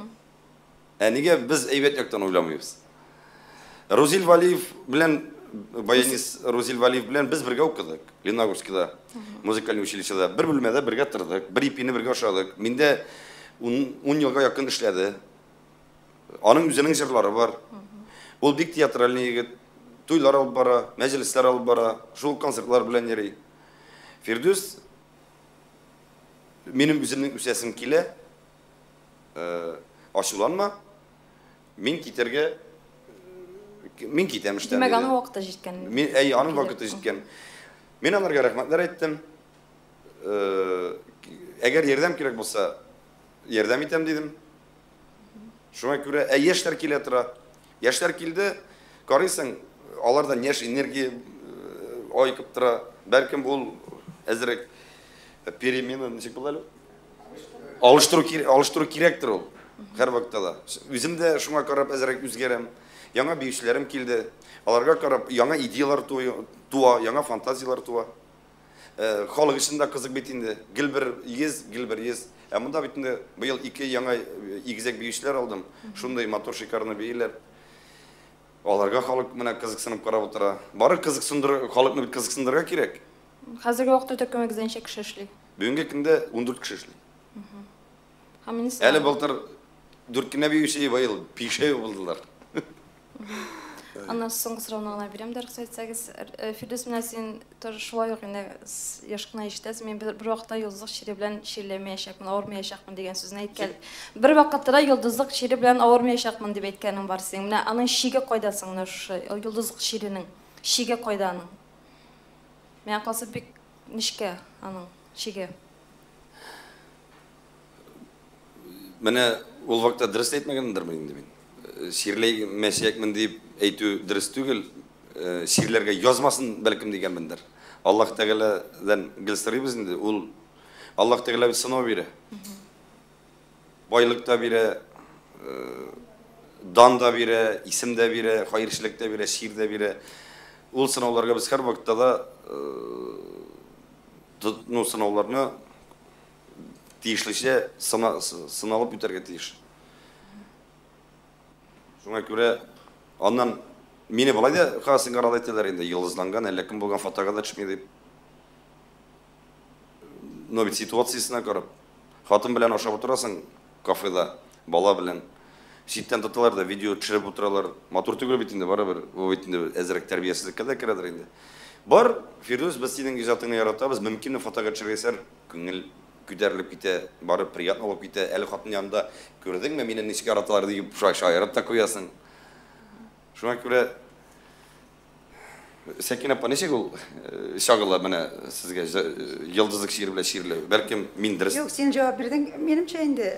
Ә нигә без әйбәт яктан уйламыйбыз? Рузил Валиев белән баянист Рузил Валиев белән без бергә укыдык. Лениногорскида, музыкальный училищеда. Бер бүлмәдә бергә тордык, бер ипине бергә ашадык. Миндә 10 елга якын эшләде. Аның үзенең җырлары бар. Ул бик театральный егет. Туйлар алып бара, мәҗлесләр алып бара, шул концертлар белән йөри. Фирдүс, минем үземнең үсәсем килә. Ачуланма. Мин китәргә, мин китәм эштән. Димәк, аның вакыты җиткән. Мин, әй, аның вакыты җиткән. Мин аларга рәхмәтләр әйттем. Әгәр ярдәм кирәк булса, ярдәм итәм дидем. Шуңа күрә, ә яшьләр килә тора. Яшьләр килде, карыйсың, алардан яшь энергия айкып тора. Бәлкем ул әзрәк перемена ничек була әле? Алыштыру алыштыру кирәктер ул. Һәр вакытта да. Үзем дә шуңа карап әзрәк үзгәрәм. Яңа биючеләрем килде. Аларга карап яңа идеялар туа, яңа фантазияләр туа. Халык өчен дә кызык бит инде. Гел бер йөз, гел бер йөз. Ә монда бит инде быел ике яңа игезәк биючеләр алдым. Шундый матур шикарны бииләр. Аларга халык менә кызыксынып карап утыра. Бары кызыксындыр, халыкны бит кызыксындырырга кирәк. Хәзерге вакытта төркемегездә ничә кеше эшли? Бүгенге көндә 14 кеше эшли. Әле былтыр 4 кенә биюче, быел 5 булдылар. Аннан соңгы сорауны гына бирәм дә, рөхсәт итсәгез. Фирдүс, менә син тоже шулай ук инде еш кына ишетәсең, мин бер вакытта йолдызлык чире белән чирләмәячәкмен, авырмаячакмын дигән сүзне әйткән. Бер вакытта да йолдызлык чире белән авырмаячакмын дип әйткәнең бар синең. Менә аның чиге кайда соң менә шушы йолдызлык чиренең? Чиге кайда аның? Миңа калса бик нечкә аның чиге. Менә ул вакытта дөрес әйтмәгәндермен инде мин. Чирләмәячәкмен дип әйтү дөрес түгел, чирләргә язмасын бәлкем дигәнмендер. Аллаһ Тәгаләдән гел сорыйбыз инде, ул Аллаһ Тәгалә бит сынау бирә. Байлык та бирә, дан да бирә, исем дә бирә, хәерчелек тә бирә, чир дә бирә. Ул сынауларга без һәрвакытта да ну, сынауларны тиешлечә сыналып үтәргә тиеш. Шуңа күрә аннан мине болай да касын карап әйтәләр инде, йолдызланган, әллә кем булган фотога да төшми дип. Но бит ситуациясенә карап, хатын белән ашап утырасың кафеда, бала белән. Читтән тоталар да видео төшереп утыралар. Матур түгел бит инде, барыбер. Бу бит инде әзрәк тәрбиясезлеккә дә керәдер инде. Бар, Фирдүс, без синең иҗатыңны яратабыз, мөмкинме фотога төшергәсәр, күңел күтәрелеп китә, барып приятно булып китә. Әле хатын янында күрдеңме, мине ничек яраталар дип шаярып та куясың. Шуңа күрә Сәкинә апа, ничек ул чагыла менә сезгә йолдызлык чире белән чирләү? Бәлкем мин дөрес. Юк, син җавап бирдең. Минемчә инде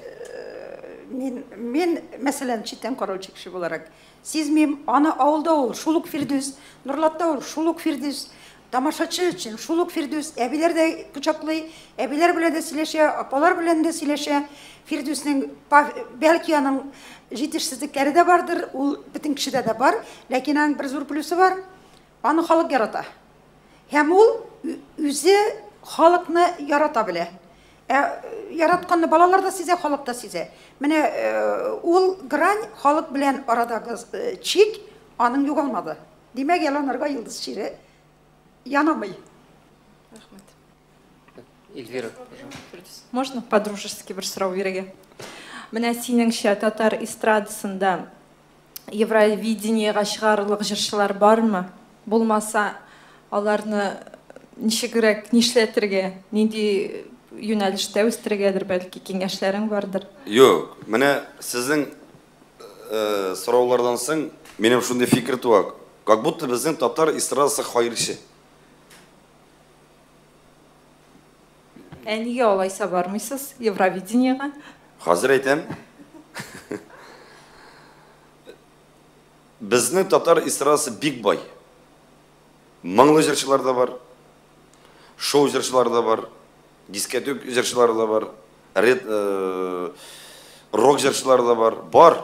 мин, мәсәлән, читтән караучы кеше буларак сизмим, аны авылда ул шул ук Фирдүс, Нурлатта ул шул ук Фирдүс, тамашачы өчен шул ук Фирдүс, әбиләр дә кочаклый, әбиләр белән дә сөйләшә, апалар белән дә сөйләшә. Фирдүснең бәлки аның җитешсезлекләре дә бардыр, ул бөтен кешедә дә бар, ләкин аның бер зур плюсы бар, аны халык ярата. Һәм ул үзе халыкны ярата белә. Яратканны балалар да сизә, халык та сизә. Менә ул грань халык белән арадагы чик аның югалмады. Димәк, яланырга йолдыз чире янамый. Рәхмәт. Эльвира, можно по-дружески бер сорау бирергә? Менә синеңчә татар эстрадасында Евровидениега чыгарлык җырчылар бармы? Булмаса, аларны ничегрәк нишләтергә, нинди юнәлештә үстерергәдер, бәлки киңәшләрең бардыр? Юк, менә сезнең сораулардан соң минем шундый фикер туа, как будто безнең татар эстрадасы хәерче. Ә нигә алайса бармыйсыз Евровидениега? Хәзер әйтәм. Безнең татар эстрадасы бик бай. Моңлы җырчылар да бар, шоу җырчылары да бар, дискотек җырчылары да бар, рок җырчылары да бар. Бар.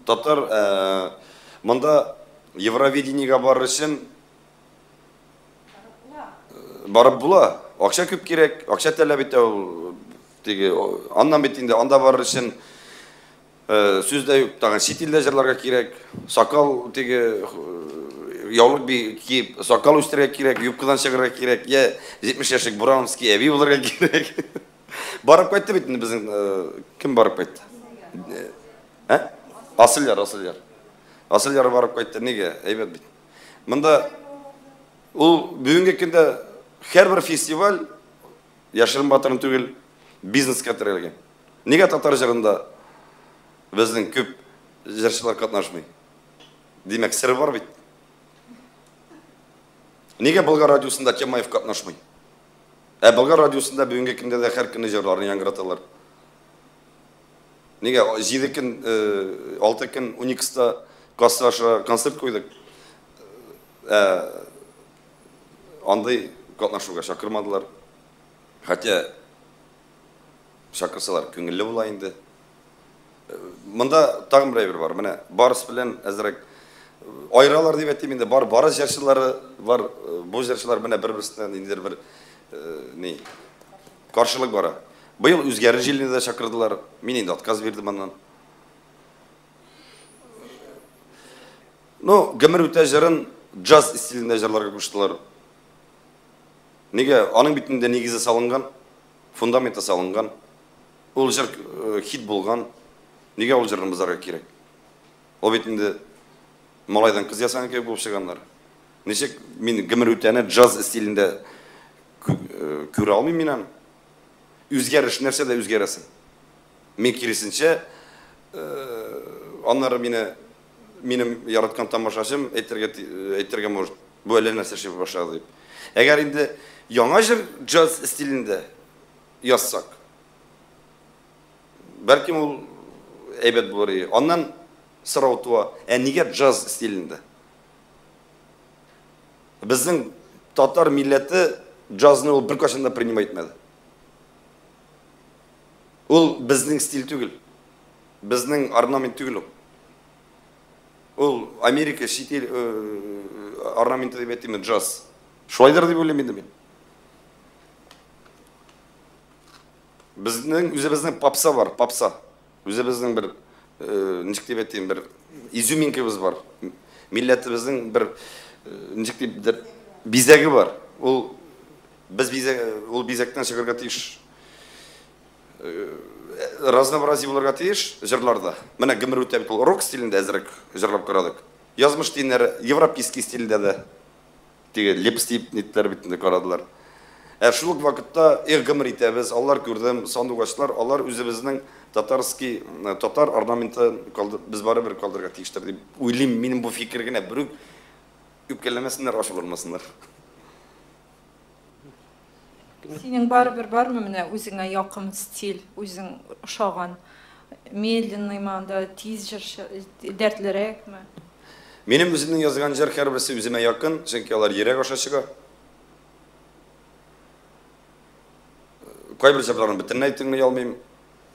Татар монда Евровидениега барыр өчен барып була. акча күп кирәк, акча таләп итә ул теге. Аннан бит инде анда барыр өчен сүз дә юк, тагын чит илдә җырларга кирәк, сакал теге яулык киеп, сакал үстерергә кирәк, юбкадан чыгарга кирәк, я 70 яшьлек броунский әби булырга кирәк. Барып кайтты бит инде безнең, кем барып кайтты? Ә? Асылъяр, Асылъяр. Асылъяр барып кайтты. Нигә? Әйбәт бит. Монда ул бүгенге көндә һәрбер фестиваль яшерен батырын түгел, бизнеска терәлгән. Нигә татар җырында безнең күп җырчылар катнашмый? Димәк, сер бар бит. Нигә Болгар радиосында Тямаев катнашмый? Ә Болгар радиосында бүгенге көндә дә һәр көнне җырларны яңгыраталар. Нигә 7 көн, 6 көн Уникста касса аша концерт куйдык. Андый катнашуга чакырмадылар. Хотя чакырсалар күңелле була инде. Монда тагын бер әйбер бар. Менә Барс белән әзрәк айыралар дип әйтим инде. Бар Барс җырчылары, бар бу җырчылар менә бер-берсеннән ниндидер бер ни каршылык бара. Быел үзгәреш җилне дә чакырдылар. Мин инде отказ бирдем аннан. Ну, гомер үтә җырын джаз стилендә җырларга куштылар. Нигә? Аның бит инде нигезе салынган, фундаменты салынган. Ул җыр хит булган. Нигә ул җырны бозарга кирәк? Ул бит инде малайдан кыз ясаган кебек булып чыганнар. Ничек мин гомер үтәне джаз стилендә күрә алмыйм мин аны. Үзгәреш нәрсә дә үзгәрәсең. Мин киресенчә, аннары мине минем яраткан тамашачым әйтергә может, бу әллә нәрсә эшли башлады дип. Әгәр инде яңа җыр джаз стилендә язсак, бәлкем ул әйбәт булыр иде. Аннан сорау туа, ә нигә джаз стилендә? Безнең татар милләте джазны ул беркайчан да принимать итмәде. Ул безнең стиль түгел, безнең орнамент түгел ул. Ул Америка чит ил орнаменты дип әйтим, джаз. Шулайдыр дип уйлыйм инде мин. Безнең үзебезнең попса бар, попса. Үзебезнең бер ничек дип әйтим, бер изюминкабыз бар. Милләтебезнең бер ничек дип бизәге бар. Ул без бизәк, ул бизәктән чыгарга тиеш. Разнообразие булырга тиеш җырларда. Менә гомер үтә бит ул рок стилендә әзрәк җырлап карадык. Язмыш диннәре европейский стильдә дә теге лепс дип нитләр бит инде карадылар. Ә шул ук вакытта эх гомер итәбез, алар күрдем, сандугачлар, алар үзебезнең татарский татар орнаментын без барыбер калдырырга тиештер дип уйлыйм. Минем бу фикер генә берүк үпкәләмәсеннәр, ачуланмасыннар. Синең барыбер бармы менә үзеңә якын стиль, үзең ошаган? Медленныймы анда, тиз җырчы, дәртлерәкме? Минем үземнең язган җыр һәрберсе үземә якын, чөнки алар йөрәк аша чыга. Кайбер җырларны бөтенләй тыңлый алмыйм.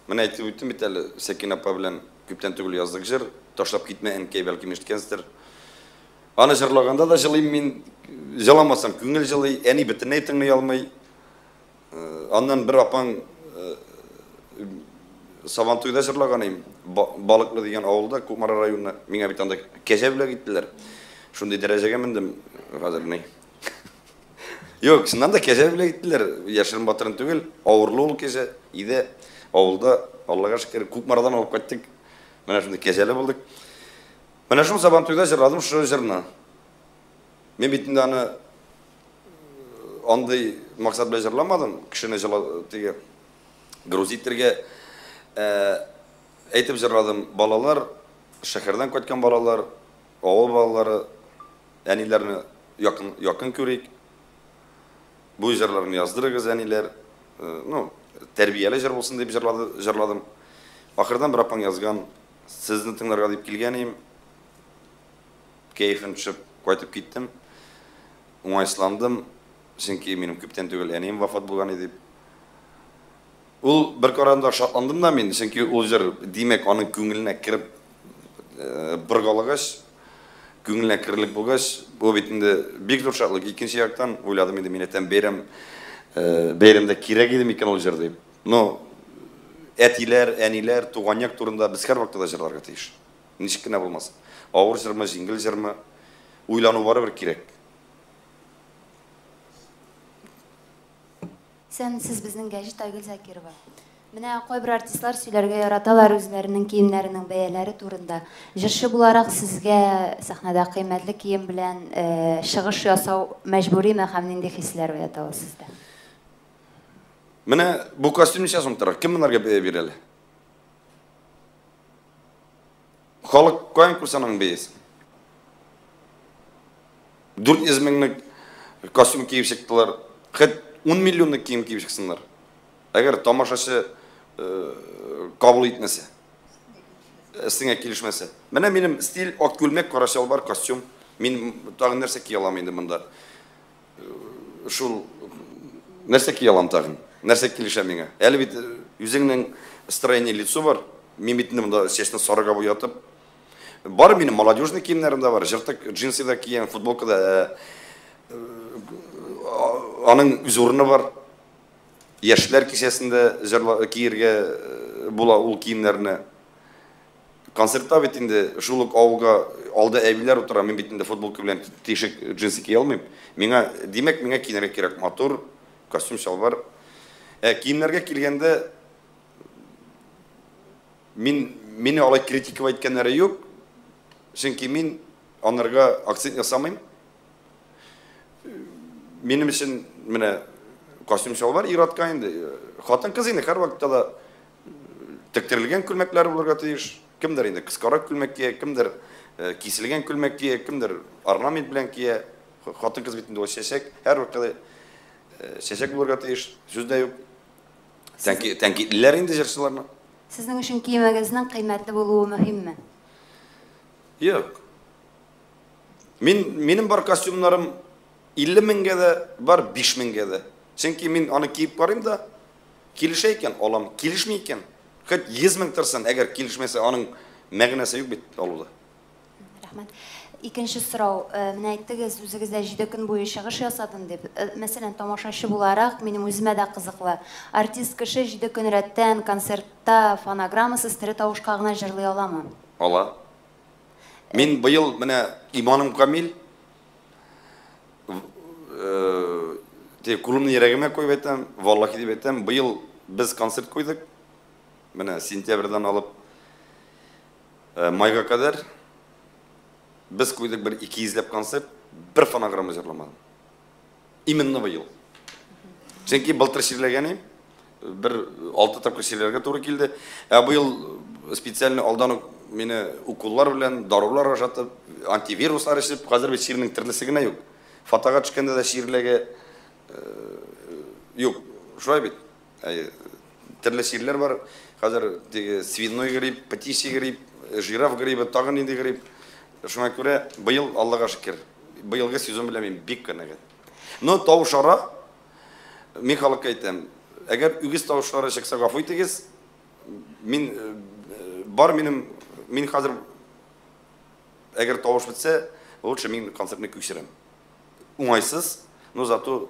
Менә әйтеп үттем бит әле, Сәкинә апа белән күптән түгел яздык җыр, Ташлап китмә, әнкәй, бәлкем ишеткәнсездер. Аны җырлаганда да җылыйм мин, җыламасам күңел җылый, әни бөтенләй тыңлый алмый. Аннан бер апаң Сабантуйда җырлаган идем, Балыклы дигән авылда, Кукмара районына. Миңа бит анда кәҗә бүләк иттеләр. Шундый дәрәҗәгә мендем хәзер ни. Юк, чыннан да кәҗә бүләк иттеләр. Яшерен батырын түгел, авырлы ул кәҗә. Иде авылда, Аллага шөкер, Кукмарадан алып кайттык. Менә шундый кәҗәле булдык. Менә шул Сабантуйда җырладым шул җырны. Мин бит инде аны андый максат белән җырламадым, кешене җыла теге груз итергә әйтеп җырладым. Балалар, шәһәрдән кайткан балалар, авыл балалары, әниләрне якын якын күрик. Бу җырларны яздырыгыз, әниләр. Ну, тәрбияле җыр булсын дип җырлады, җырладым. Ахырдан бер апаң язган, сезне тыңларга дип килгән идем. Кәефем төшеп кайтып киттем. Уңайсызландым, чөнки минем күптән түгел әнием вафат булган иде дип. Ул бер караганда шатландым да мин, чөнки ул җыр, димәк, аның күңеленә кереп боргалагач, күңеленә керерлек булгач, бу бит инде бик зур шатлык. Икенче яктан уйладым инде, мин әйтәм, бәйрәм Бәйрәмдә кирәк иде микән ул җыр дип. Но әтиләр, әниләр, туган як турында без һәрвакытта да җырларга тиеш. Ничек кенә булмасын. Авыр җырмы, җиңел җырмы, уйлану барыбер кирәк. Исәнмесез, безнең гәҗит Айгөл Закирова. Менә кайбер артистлар сөйләргә яраталар үзләренең киемнәренең бәяләре турында. Җырчы буларак сезгә сәхнәдә кыйммәтле кием белән чыгыш ясау мәҗбүриме һәм нинди хисләр уята ул сездә? Менә бу костюм ничә сум тора? Кем монарга бәя бирә әле? Халык каян күрсә аның бәясен? 400 меңлек костюм киеп чыктылар. Хет 10 миллионлык кием киеп чыксыннар. Әгәр тамашачы кабул итмәсә, өстеңә килешмәсә. Менә минем стиль ак күлмәк, кара чалбар, костюм. Мин тагын нәрсә кия алам инде монда? Шул нәрсә кия алам тагын? Нәрсә килешә миңа? Әле бит үзеңнең строение лицо бар. Мин бит инде монда чәчне сарыга буятып, бар минем молодежный киемнәрем дә бар, җыртык джинсы да киям, футболка да. Аның үз урыны бар. Яшьләр кичәсендә җырла киергә була ул киемнәрне. Концертта бит инде шул ук авылга алда әбиләр утыра, мин бит инде футболка белән тишек джинсы кия алмыйм. Миңа, димәк, миңа киенергә кирәк матур костюм, чалбар. Ә киемнәргә килгәндә, мин мине алай критиковать иткәннәре юк. Чөнки мин анарга акцент ясамыйм. Минем өчен менә костюм чалбар ир-атка инде. Хатын-кыз инде һәрвакытта да тектерелгән күлмәкләр булырга тиеш. Кемдер инде кыскарак күлмәк кия, кемдер киселгән күлмәк кия, кемдер орнамент белән кия. Хатын-кыз бит инде ул чәчәк, һәрвакытта да чәчәк булырга тиеш, сүз дә юк. Тәнкитлиләр инде җырчыларны. Сезнең өчен киемегезнең кыйммәтле булуы мөһимме? Юк. Мин, минем бар костюмнарым 50 меңгә дә бар, 5 меңгә дә. Чөнки мин аны киеп карыйм да, килешә икән, алам, килешми икән, хоть 100 мең торсын, әгәр килешмәсә, аның мәгънәсе юк бит алуда. Рәхмәт. Икенче сорау, менә әйттегез, үзегез дә 7 көн буе чыгыш ясадым дип. Мәсәлән, тамашачы буларак, минем үземә дә кызыклы. Артист кеше 7 көн рәттән концертта фонограммасыз тере тавышка гына җырлый аламы? Ала. Мин быел менә иманым камил, кулымны йөрәгемә куеп әйтәм, валлахи дип әйтәм, быел без концерт куйдык. Менә сентябрьдән алып майга кадәр без куйдык бер 200 ләп концерт, бер фонограмма җырламадым. Именно быел. Чөнки былтыр чирләгән идем, бер 6 тапкыр чирләргә туры килде. Ә быел специально алдан ук мине уколлар белән, дарулар ашатып, антивируслар эчеп, хәзер бит чирнең төрлесе генә юк. Фатага төшкәндә дә чирләге юк. Шулай бит. Төрле чирләр бар. Хәзер теге свиной грипп, птичий грипп, жираф гриппы, тагын нинди грипп. Шуңа күрә быел Аллага шөкер, быелгы сезон белән мин бик канәгать. Но тавыш ара, мин халыкка әйтәм, әгәр үгез тавышлары чыкса, гафу итегез, мин бар минем, мин хәзер әгәр тавыш бетсә, лучше мин концертны күчерәм. Уңайсыз, но зато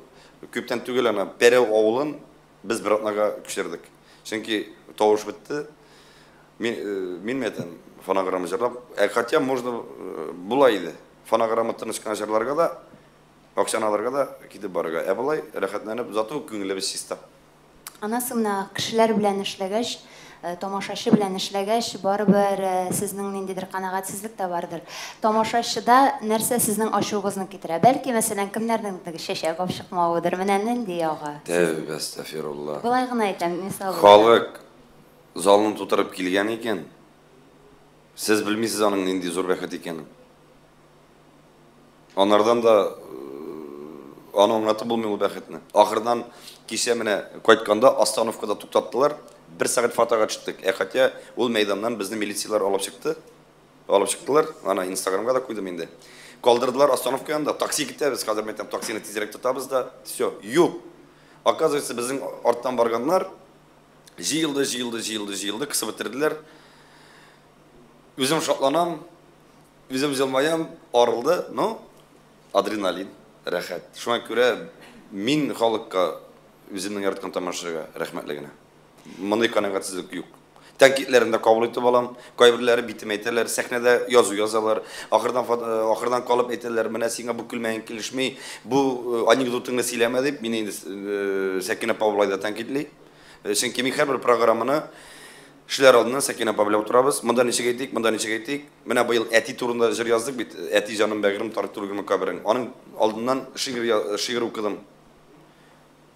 күптән түгел ана Пәрәү авылын без бер атнага күчердек. Чөнки тавыш бетте. Мин әйтәм, фонограмма җырлап, хотя можно була иде. Фонограмма тыныч кына җырларга да, акчаны алырга да китеп барырга. Ә болай рәхәтләнеп, зато күңелебез чиста. Анасы менә кешеләр белән эшләгәч, тамашачы белән эшләгәч, барыбер сезнең ниндидер канәгатьсезлек тә бардыр. Тамашачыда нәрсә сезнең ачуыгызны китерә? Бәлки, мәсәлән, кемнәрнеңдер чәчәк алып чыкмавыдыр, менә нинди ягы? Тәүбә, әстәгъфирулла. Болай гына әйтәм, мисал. Халык залын тутырып килгән икән, сез белмисез аның нинди зур бәхет икәнен. Анардан да аны аңлатып булмый ул бәхетне. Ахырдан кичә менә кайтканда остановкада туктаттылар, бер сәгать фотога төштек. Ә хотя ул мәйданнан безне милицияләр алып чыкты. Алып чыктылар. Ана Инстаграмга да куйдым инде. Калдырдылар остановка янында, такси китәбез, хәзер мен әйтәм, таксины тизрәк тотабыз да, всё, юк. Оказывается, безнең арттан барганнар җыелды, җыелды, җыелды, җыелды, кысып бетерделәр. Үзем шатланам, үзем җылмаям, арылды, но адреналин, рәхәт. Шуңа күрә мин халыкка Үземнең яраткан тамашачыга рәхмәтле генә. Мондый канәгатьсезлек юк. Тәнкыйтьләрен дә кабул итеп алам. Кайберләре битемә әйтәләр, сәхнәдә язу язалар. Ахырдан ахырдан калып әйтәләр, менә сиңа бу күлмәгең килешми, бу анекдотыңны сөйләмә дип, мине инде Сәкинә апа болай да тәнкыйтьли. Чөнки мин һәрбер программаны эшләр алдыннан Сәкинә апа белән утырабыз. Монда ничек әйтик, монда ничек әйтик. Менә быел әти турында җыр яздык бит. Әти җаным бәгырем тар түгелме каберең. Аның алдыннан шигырь шигырь укыдым.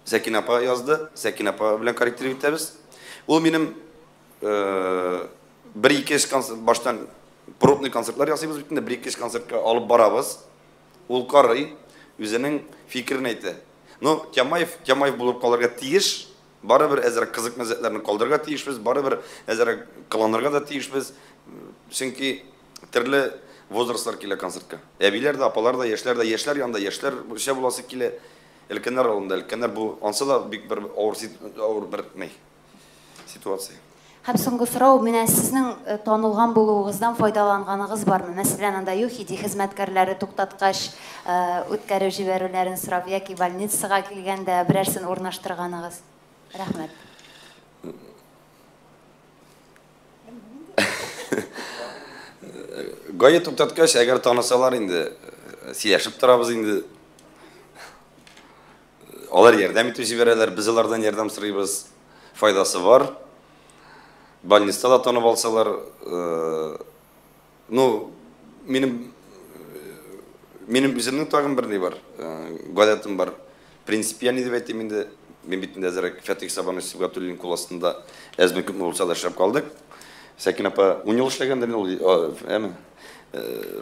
Сәкинә апа язды. Сәкинә апа белән корректировать итәбез. Ул минем бер-ике эш концерт баштан пробный концертлар ясыйбыз бит инде, бер-ике эш концертка алып барабыз. Ул карый, үзенең фикерен әйтә. Ну, Тямаев, Тямаев булып калырга тиеш. Барыбер әзрәк кызык мәзәкләрне калдырырга тиешбез, барыбер әзрәк кыланырга да тиешбез. Чөнки төрле возрастлар килә концертка. Әбиләр дә, апалар да, яшьләр дә, яшьләр янында яшьләр буенча буласы килә. Өлкәннәр алдында өлкәннәр бу ансы да бик бер авыр авыр бер ни ситуация. Һәм соңгы сорау, менә сезнең танылган булуыгыздан файдаланганыгыз бармы? Мәсәлән, анда ЮХИДИ хезмәткәрләре туктаткач, үткәреп җибәрүләрен сорап яки больницага килгәндә берәрсен урнаштырганыгыз? Рәхмәт. ГАИ туктаткач, әгәр танысалар инде, сөйләшеп торабыз инде. Алар ярдәм итеп җибәрәләр, без алардан ярдәм сорыйбыз. Файдасы бар. Больниста да танып алсалар, ну, минем минем үземнең тагын бер ни бар, гадәтем бар. Принципиальный дип әйтим инде. Мин бит инде әзрәк Фәтих Сабанович Сибгатуллин кул астында әзме күпме булса да эшләп калдык. Сәкин апа ун ел эшләгәндер инде ул, әме.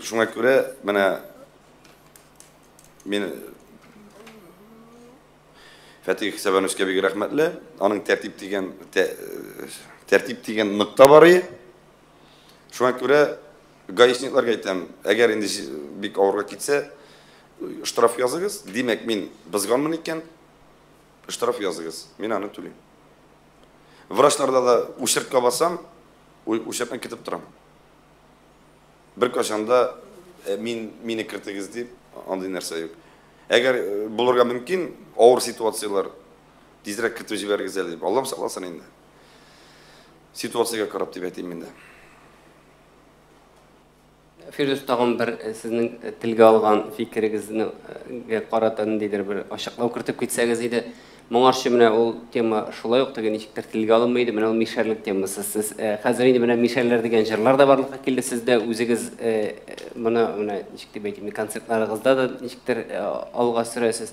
Шуңа күрә менә мин Фәтих Сәбәновичка бик рәхмәтле. Аның тәртип дигән тәртип дигән нокта бар и. Шуңа күрә гаишникларга әйтәм, әгәр инде бик авырга китсә, штраф языгыз. Димәк, мин бозганмын икән, штраф языгыз. Мин аны түлим. Врачларда да очередька басам, очередьны көтеп торам. Беркайчан да мин мине кертегез дип андый нәрсә юк. Әгәр булырга мөмкин авыр ситуацияләр, тизрәк кертеп җибәрегез әле дип. Аллам сакласын инде. Ситуациягә карап дип әйтим инде. Фирдүс, тагын бер сезнең телгә алган фикерегезне карата ниндидер бер ачыклау кертеп китсәгез иде. Моңарчы менә ул тема шулай ук теге ничектер телгә алынмый иде, менә ул мишәрлек темасы. Сез хәзер инде менә мишәрләр дигән җырлар да барлыкка килде сездә, үзегез моны менә ничек дип әйтим, концертларыгызда да ничектер алга сөрәсез.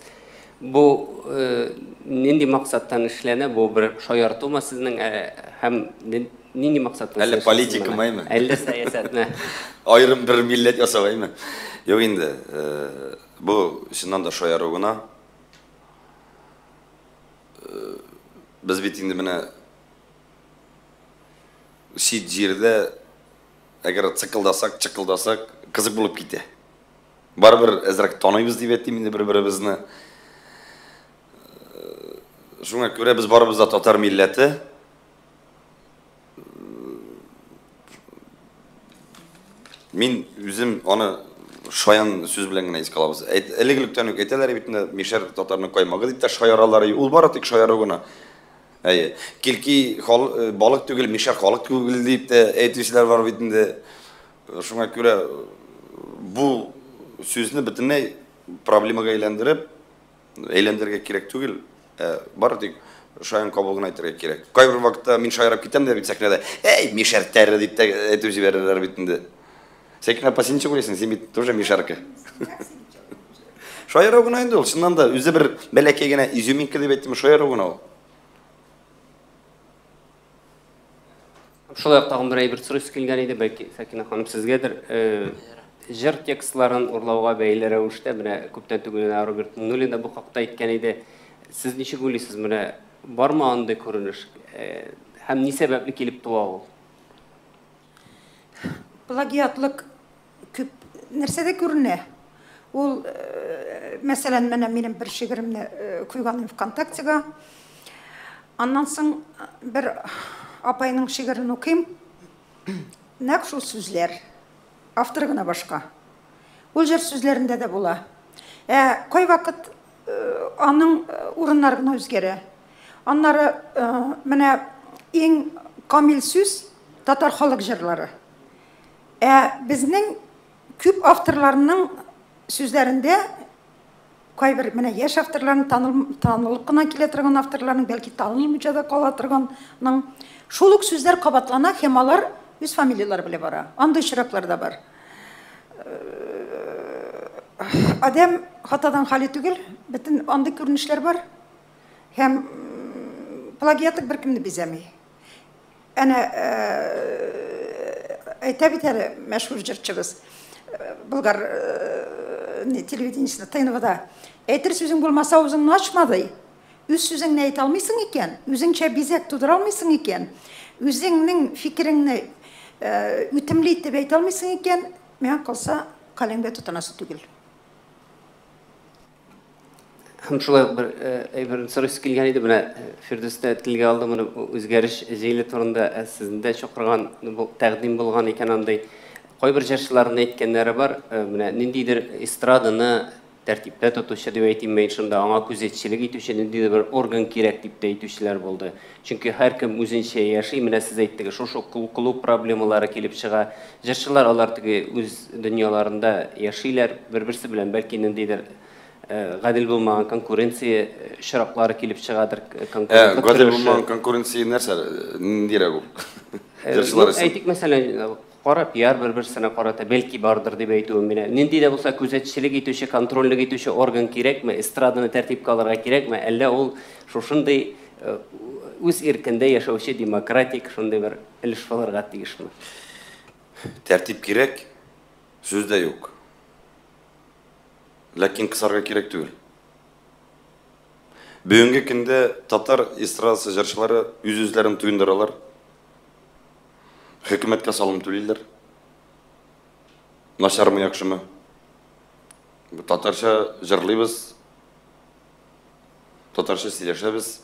Бу нинди максаттан эшләнә? Бу бер шаяртумы сезнең һәм нинди максаттан? Әллә политикамы әйме? Әллә сәясәтме? Аерым бер милләт ясау әйме? Юк инде, бу чыннан да шаяру гына. Без бит инде менә чит җирдә әгәр цикылдасак, чыкылдасак, кызык булып китә. Барыбер әзрәк таныйбыз дип әйтим инде бер-беребезне. Шуңа күрә без барыбыз да татар милләте. Мин үзем аны шаян сүз белән генә искә алабыз. Элек-электән үк әйтәләр бит инде, мишәр татарның каймагы дип тә шаяралар. Ул бары тик шаяру гына. Әйе. Килки балык түгел, мишәр халык түгел дип тә әйтүчеләр бар бит инде. Шуңа күрә бу сүзне бөтенләй проблемага әйләндереп, әйләндерергә кирәк түгел, ә бары тик шаян кабул гына итәргә кирәк. Кайбер вакытта мин шаярып китәм дә бит сәхнәдә, әй, мишәр тәре дип тә әйтеп җибәрәләр бит инде. Сәкинә апа, син ничек уйлыйсың? Син бит тоже мишәрка. Шаяру гына инде ул, чыннан да үзе бер бәләкәй генә изюминка дип әйттем, шаяру гына ул. Шулай ук тагын бер әйбер сорыйсы килгән иде, бәлки Сәкинә ханым сезгәдер. Җыр текстларын урлауга бәйле рәвештә менә күптән түгел генә Роберт Миңнуллин да бу хакта әйткән иде. Сез ничек уйлыйсыз, менә бармы андый күренеш? Һәм ни сәбәпле килеп туа ул? Плагиатлык күп нәрсәдә күренә. Ул, мәсәлән, менә минем бер шигыремне куйган ВКонтактега. Аннан соң бер апайның шигырен укыйм. Нәкъ шул сүзләр. Авторы гына башка. Ул җыр сүзләрендә дә була. Ә кайвакыт аның урыннары гына үзгәрә. Аннары менә иң камил сүз татар халык җырлары. Ә безнең күп авторларның сүзләрендә кайбер менә яшь авторларның танылып кына килә торган авторларның, бәлки танылмыйча да кала торганның шул ук сүзләр кабатлана һәм алар үз фамилияләре белән бара. Андый очраклар да бар. Адәм хатадан хали түгел, бөтен андый күренешләр бар. Һәм плагиатлык беркемне бизәми. Әнә әйтә бит әле мәшһүр җырчыбыз Болгар телевидениесендә, ТНВда. Әйтер сүзең булмаса, авызыңны ачма, ди. Үз сүзеңне әйтә алмыйсың икән, үзеңчә бизәк тудыра алмыйсың икән, үзеңнең фикереңне үтемле итеп әйтә алмыйсың икән, миңа калса, каләмгә тотынасы түгел. Һәм шулай ук бер әйберне сорыйсы килгән иде. Менә Фирдүс тә телгә алды моны, үзгәреш җыелы турында сезне дә чакырган тәкъдим булган икән андый. Кайбер җырчыларның әйткәннәре бар, менә ниндидер эстраданы тәртиптә тотучы дип әйтимме инде шунда, аңа күзәтчелек итүче ниндидер бер орган кирәк дип тә әйтүчеләр булды. Чөнки һәркем үзенчә яши, менә сез әйттегез, шушы клуб проблемалары килеп чыга. Җырчылар алар теге үз дөньяларында яшиләр, бер-берсе белән бәлки ниндидер гадел булмаган конкуренция очраклары килеп чыгадыр. Конкурентлык гадел булмаган конкуренция нәрсә, ниндирәк ул? Җырчылар өчен. Әйтик, мәсәлән, кара пиар бер-берсенә карата бәлки бардыр дип әйтүем менә. Нинди дә булса күзәтчелек итүче, контрольлек итүче орган кирәкме, эстраданы тәртипкә алырга кирәкме, әллә ул шушындый үз иркендә яшәүче демократик шундый бер өлеш булырга тиешме? Тәртип кирәк, сүз дә юк. Ләкин кысарга кирәк түгел. Бүгенге көндә татар эстрадасы җырчылары үз-үзләрен туендыралар. Хөкүмәткә салым түлиләр. Начармы, яхшымы? Татарча җырлыйбыз, татарча сөйләшәбез.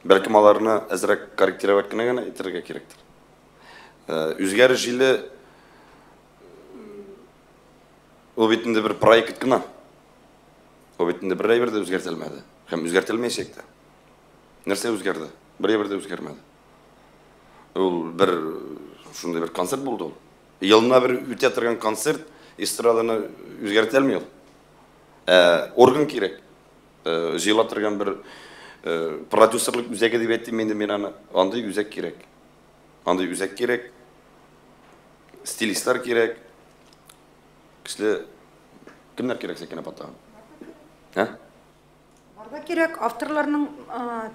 Бәлкем аларны әзрәк корректировать кенә генә итәргә кирәктер. Үзгәреш җиле ул бит инде бер проект кына. Ул бит инде бер әйбер дә үзгәртелмәде. Һәм үзгәртелмәячәк тә. Нәрсә үзгәрде? Бер әйбер дә үзгәрмәде. Ул бер шундый бер концерт булды ул. Елына бер үтә торган концерт эстраданы үзгәртә алмый ул. Орган кирәк. Җыела торган бер продюсерлык үзәге дип әйтим инде мин аны. Андый үзәк кирәк. Андый үзәк кирәк. Стилистлар кирәк. Көчле кемнәр кирәк Сәкинә апа тагын? Ә? Бар да кирәк, авторларның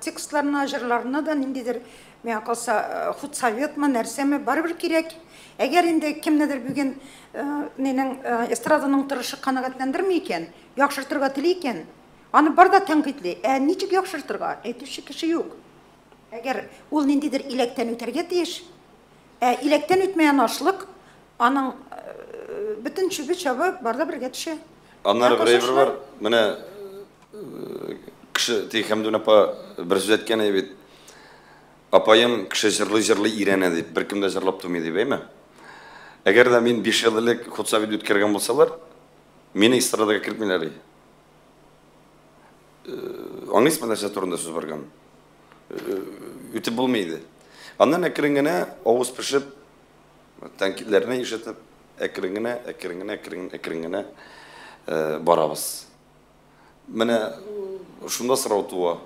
текстларына, җырларына да ниндидер, миңа калса, худсоветмы, нәрсәме, барыбер кирәк. Әгәр инде кемнедер бүген нинең эстраданың торышы канәгатьләндерми икән, яхшыртырга тели икән, аны бар да тәнкыйтьли. Ә ничек яхшыртырга? Әйтүче кеше юк. Әгәр ул ниндидер иләктән үтәргә тиеш, ә иләктән үтмәгән ашлык, аның бөтен чүбе-чабы бар да бергә төшә. Аннары бер әйбер бар, менә кеше, теге Хәмдүн апа бер сүз әйткән иде бит. Апаем кеше җырлый-җырлый өйрәнә дип, беркем дә җырлап тумый дип, әйме? Әгәр дә мин 5 ел элек худсовет үткәргән булсалар, мине эстрадага кертмиләр иде. Аңлыйсызмы нәрсә турында сүз барганын? Үтеп булмый иде. Аннан әкрен генә авыз пешеп, тәнкыйтьләрне ишетеп, әкрен генә, әкрен генә, әкрен, әкрен генә барабыз. Менә шунда сорау туа.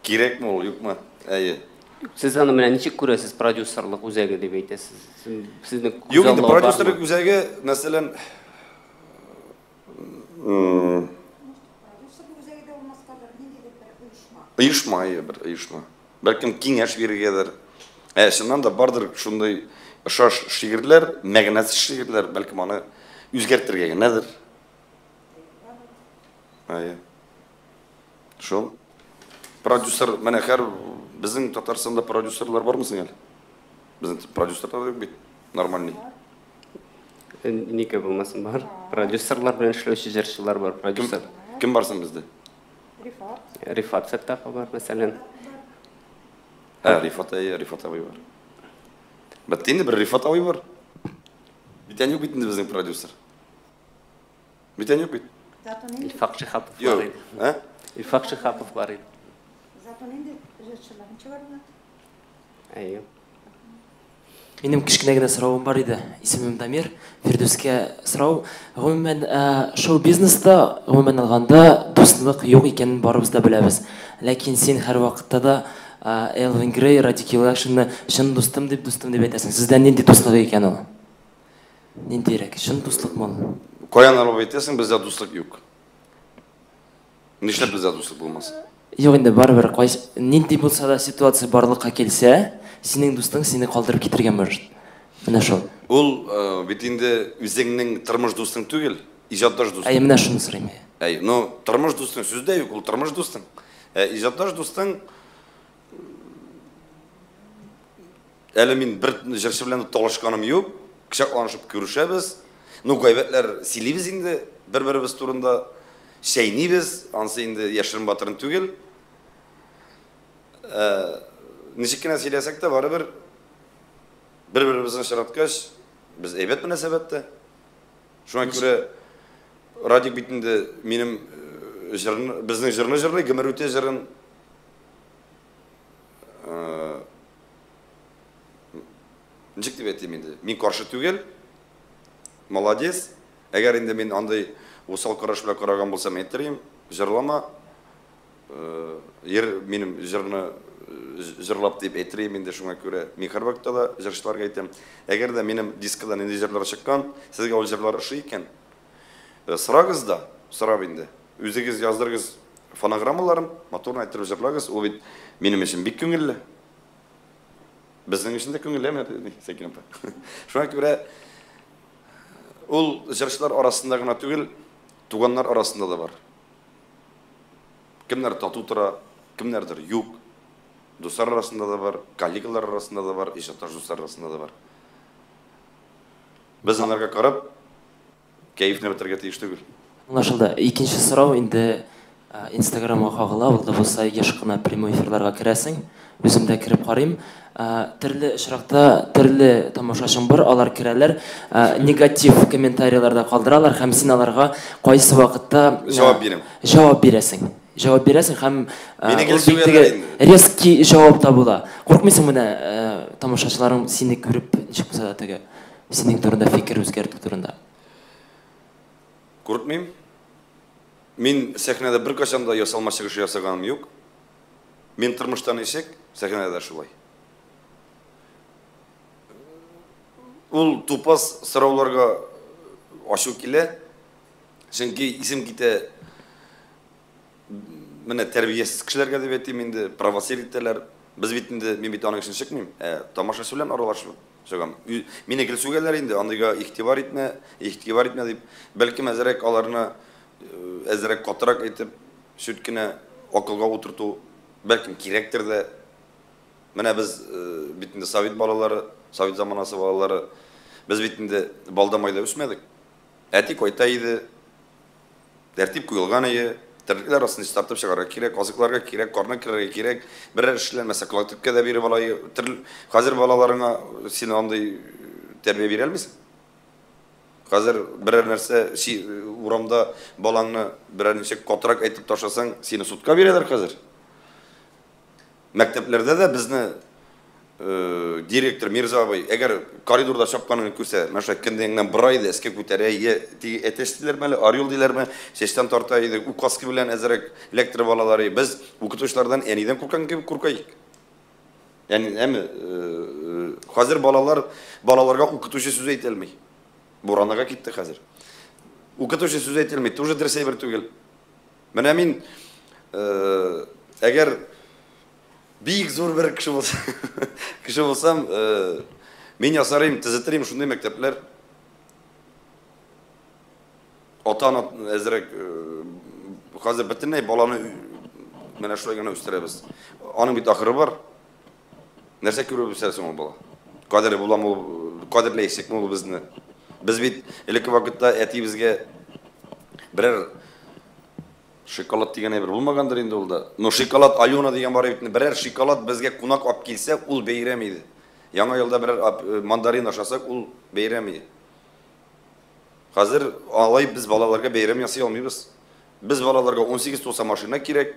Кирәкме ул, юкмы? Әйе. Сез аны менә ничек күрәсез, продюсерлык үзәге дип әйтәсез? Сезнең Юк инде, продюсерлык үзәге, мәсәлән, оешма, әйе, бер оешма. Бәлкем киңәш бирергәдер. Ә чыннан да бардыр шундый ошаш шигырьләр, мәгънәсез шигырьләр, бәлкем аны үзгәртергә генәдер. Әйе. Шул. Продюсер, менә һәр безнең Татарстанда продюсерлар бармы соң әле? Безнең продюсерлар юк бит, нормальный. Нигә булмасын, бар. Продюсерлар белән эшләүче җырчылар бар, продюсер. Кем бар соң бездә? Рифат. Рифат Фәттахов бар, мәсәлән. Ә, Рифат, әйе, Рифат абый бар. Бетте инде, бер Рифат абый бар. Бүтән юк бит инде безнең продюсер. Бүтән юк бит. Илфак Шиһапов бар иде. Ә? Илфак Шиһапов бар иде. Зато нинди җырчыларын чыгарды? Әйе. Минем кечкенә генә соравым бар иде. Исемем Дамир. Фирдүскә сорау. Гомумән, шоу-бизнеста, гомумән алганда, дуслык юк икәнен барыбыз да беләбез. Ләкин син һәрвакытта да Элвин Грей, Радик Юлдашевны чын дустым дип, дустым дип әйтәсең. Сездә нинди дуслык икән ул? Ниндирәк? Чын дуслыкмы ул? Каян алып әйтәсең, бездә дуслык юк? Нишләп бездә дуслык булмас? Юк инде, барыбер, кайсы, нинди булса да ситуация барлыкка килсә, синең дустың сине калдырып китергә может. Менә шул. Ул бит инде үзеңнең тормыш дустың түгел, иҗатташ дустың. Әйе, менә шуны сорыйм. Әйе, ну, тормыш дустың сүз дә юк, ул тормыш дустың. Ә иҗатташ дустың әле мин бер җырчы белән талашканым юк, кочакланышып күрешәбез. Ну, гайбәтләр сөйлибез инде бер-беребез турында. Чәйнибез, ансы инде яшерен батырын түгел. Ничек кенә сөйләсәк тә, барыбер бер-беребезне очраткач, без әйбәт мөнәсәбәттә. Шуңа күрә Радик бит инде минем җырны, безнең җырны җырлый, Гомер үтә җырын. Ничек дип әйтим инде? Мин каршы түгел. Молодец. Әгәр инде мин андый усал караш белән караган булсам, әйтер идем, җырлама, ер минем җырны җырлап дип әйтер идем инде, шуңа күрә мин һәрвакытта да җырчыларга әйтәм. Әгәр дә минем дискада нинди җырлар чыккан, сезгә ул җырлар ошый икән, сорагыз да, сорап инде. Үзегез яздырыгыз фонограммаларын, матур әйттереп җырлагыз, ул бит минем өчен бик күңелле. Безнең өчен дә күңелле, менә, Сәкинә апа. Шуңа күрә ул җырчылар арасында гына түгел, туганнар арасында да бар. Кемнәр тату тора, кемнәрдер юк. Дуслар арасында да бар, коллегалар арасында да бар, иҗатташ дуслар арасында да бар. Без аларга карап, кәефне бетерергә тиеш түгел. Аңлашылды. Икенче сорау инде Инстаграмга кагыла, ул да булса еш кына прямой эфирларга керәсең. Үзем дә кереп карыйм. Төрле очракта төрле тамашачың бар, алар керәләр, негатив комментарийлар да калдыралар һәм син аларга кайсы вакытта җавап бирәм. Җавап бирәсең. Җавап бирәсең һәм ул бик теге резкий җавап та була. Куркмыйсың менә тамашачыларың сине күреп ничек булса да теге синең турында фикер үзгәртү турында? Куркмыйм. Мин сәхнәдә беркайчан да ясалма чыгыш ясаганым юк. Мин тормышта ничек, сәхнәдә дә шулай. Ул тупас сорауларга ачу килә, чөнки исем китә менә тәрбиясез кешеләргә дип әйтим инде, провоцировать итәләр. Без бит инде, мин бит аның өчен чыкмыйм, ә тамашачы белән аралашу чыгам. Мине гел сүгәләр инде, андыйга игътибар итмә, игътибар итмә дип. Бәлкем әзрәк аларны әзрәк катырак әйтеп, чүт кенә акылга утырту бәлкем кирәктер дә. Менә без бит инде совет балалары, совет заманасы балалары, без бит инде балда майда үсмәдек. Әти кайта иде, тәртип куелган иде, терлекләр арасында чистартып чыгарга кирәк, азыкларга кирәк, карны керергә кирәк, берәр эшләнмәсә колак төпкә дә биреп ала. Хәзер балаларыңа син андый тәрбия бирә алмыйсың. Хәзер берәр нәрсә урамда балаңны берәр ничек катырак әйтеп ташласаң, сине судка бирәләр хәзер. Мәктәпләрдә дә безне директор Мирза абый, әгәр коридорда чапканын күрсә, менә шулай кендегеңнән бора иде, өскә күтәрә, е, теге әтәч диләрме әле, орел диләрме, чәчтән тарта иде, указка белән әзрәк эләктереп алалар иде. Без укытучылардан әнидән курккан кебек курка идек. Әни, әме, хәзер балалар, балаларга укытучы сүз әйтә алмый. Буранага китте хәзер. Укытучы сүз әйтә алмый, тоже дөрес әйбер түгел. Менә мин, әгәр бик зур бер кеше булсам, кеше булсам, мин ясарым, төзетерим шундый мәктәпләр. Ата-ана әзрәк, хәзер бөтенләй баланы менә шулай гына үстерәбез. Аның бит ахыры бар. Нәрсә күреп үсә соң ул бала? Кадерле буламы ул, кадерләячәкме ул безне? Без бит элекке вакытта әтиебезгә берәр шоколад дигән әйбер булмагандыр инде ул да. Но шоколад Алена дигән бар бит, берәр шоколад безгә кунак алып килсә, ул бәйрәм иде. Яңа елда берәр мандарин ашасак, ул бәйрәм иде. Хәзер алай без балаларга бәйрәм ясый алмыйбыз. Без балаларга 18 тулса машина кирәк,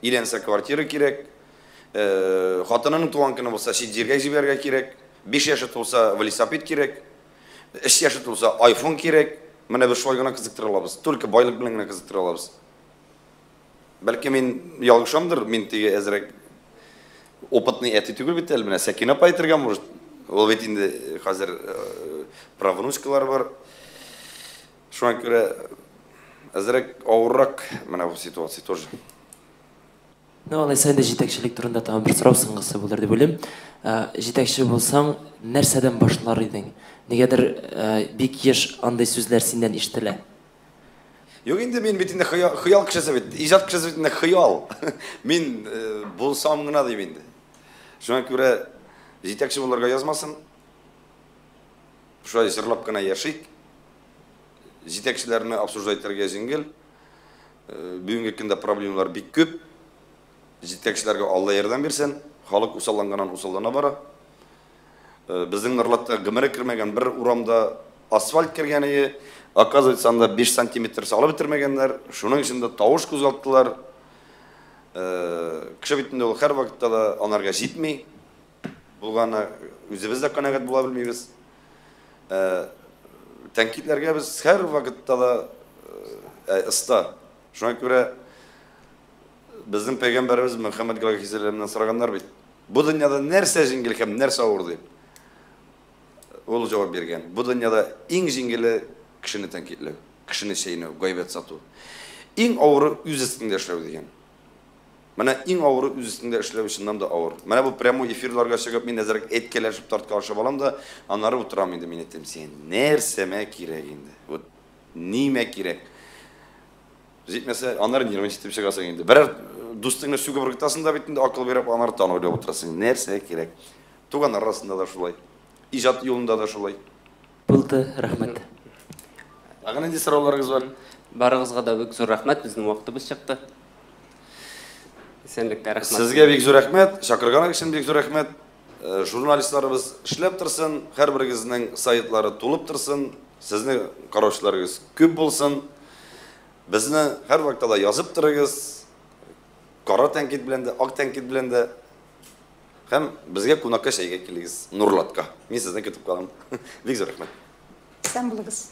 өйләнсә квартира кирәк, хатынының туган көне булса чит җиргә җибәрергә кирәк, 5 яше тулса велосипед кирәк, 3 яше тулса айфон кирәк. Менә без шулай гына кызыктыра алабыз. Только байлык белән генә кызыктыра алабыз. Бәлки мин ялгышамдыр, мин теге әзрәк опытный әти түгел бит әле, менә Сәкинә апа әйтергә может. Ул бит инде хәзер правнучкалар бар. Шуңа күрә әзрәк авыррак менә бу ситуация тоже. Ну, алайса инде җитәкчелек турында тагын бер сорау соңгысы булыр дип уйлыйм. Җитәкче булсаң, нәрсәдән башлар идең? Нигәдер бик еш андый сүзләр синнән ишетелә. Юк инде мин бит инде хыял кешесе бит, иҗат кешесе бит инде хыял. Мин булсам гына дим инде. Шуңа күрә җитәкче булырга язмасын. Шулай җырлап кына яшик. Җитәкчеләрне обсуждать итәргә җиңел. Бүгенге көндә проблемалар бик күп. Җитәкчеләргә Алла ярдәм бирсен. Халык усалланганнан усаллана бара. Безнең Норлатта гомере кермәгән бер урамда асфальт кергән ие. Оказывается, анда 5 сантиметр салып бетермәгәннәр. Шуның өчен дә тавыш кузгаттылар. Кеше бит инде ул һәрвакытта да анарга җитми. Булганы үзебез дә канәгать була белмибез. Тәнкыйтьләргә без һәрвакытта да оста. Шуңа күрә безнең пәйгамбәребез Мөхәммәд галәйһиссәламнән сораганнар бит. Бу дөньяда нәрсә җиңел һәм нәрсә авыр дип. Ул җавап биргән. Бу дөньяда иң җиңеле кешене тәнкыйтьләү, кешене чәйнәү, гайбәт сату. Иң авыры үз өстеңдә эшләү дигән. Менә иң авыры үз өстеңдә эшләү чыннан да авыр. Менә бу прямой эфирларга чыгып, мин әзрәк әйткәләшеп, тарткалашып алам да, аннары утырам инде, мин әйтәм, сиңа нәрсәмә кирәк инде? Вот нимә кирәк? Җитмәсә, аннары нервничать итеп чыгасың инде. Берәр дустыңны сүгеп ыргытасың да бит инде, акыл биреп, аннары тагын уйлап утырасың. Нәрсә кирәк? Туганнар арасында да шулай. Иҗат юлында да шулай. Булды, рәхмәт. Тагын нинди сорауларыгыз бар? Барыгызга да бик зур рәхмәт, безнең вакытыбыз чыкты. Исәнлектә, рәхмәт. Сезгә бик зур рәхмәт, чакырганыгыз өчен бик зур рәхмәт. Журналистларыбыз эшләп торсын, һәрберегезнең сайтлары тулып торсын, сезне караучыларыгыз күп булсын. Безне һәрвакытта да язып торыгыз. Кара тәнкыйть белән дә, ак тәнкыйть белән дә. Һәм безгә кунакка чәйгә килегез, Нурлатка. Мин сезне көтеп калам. Бик зур рәхмәт. Исән булыгыз.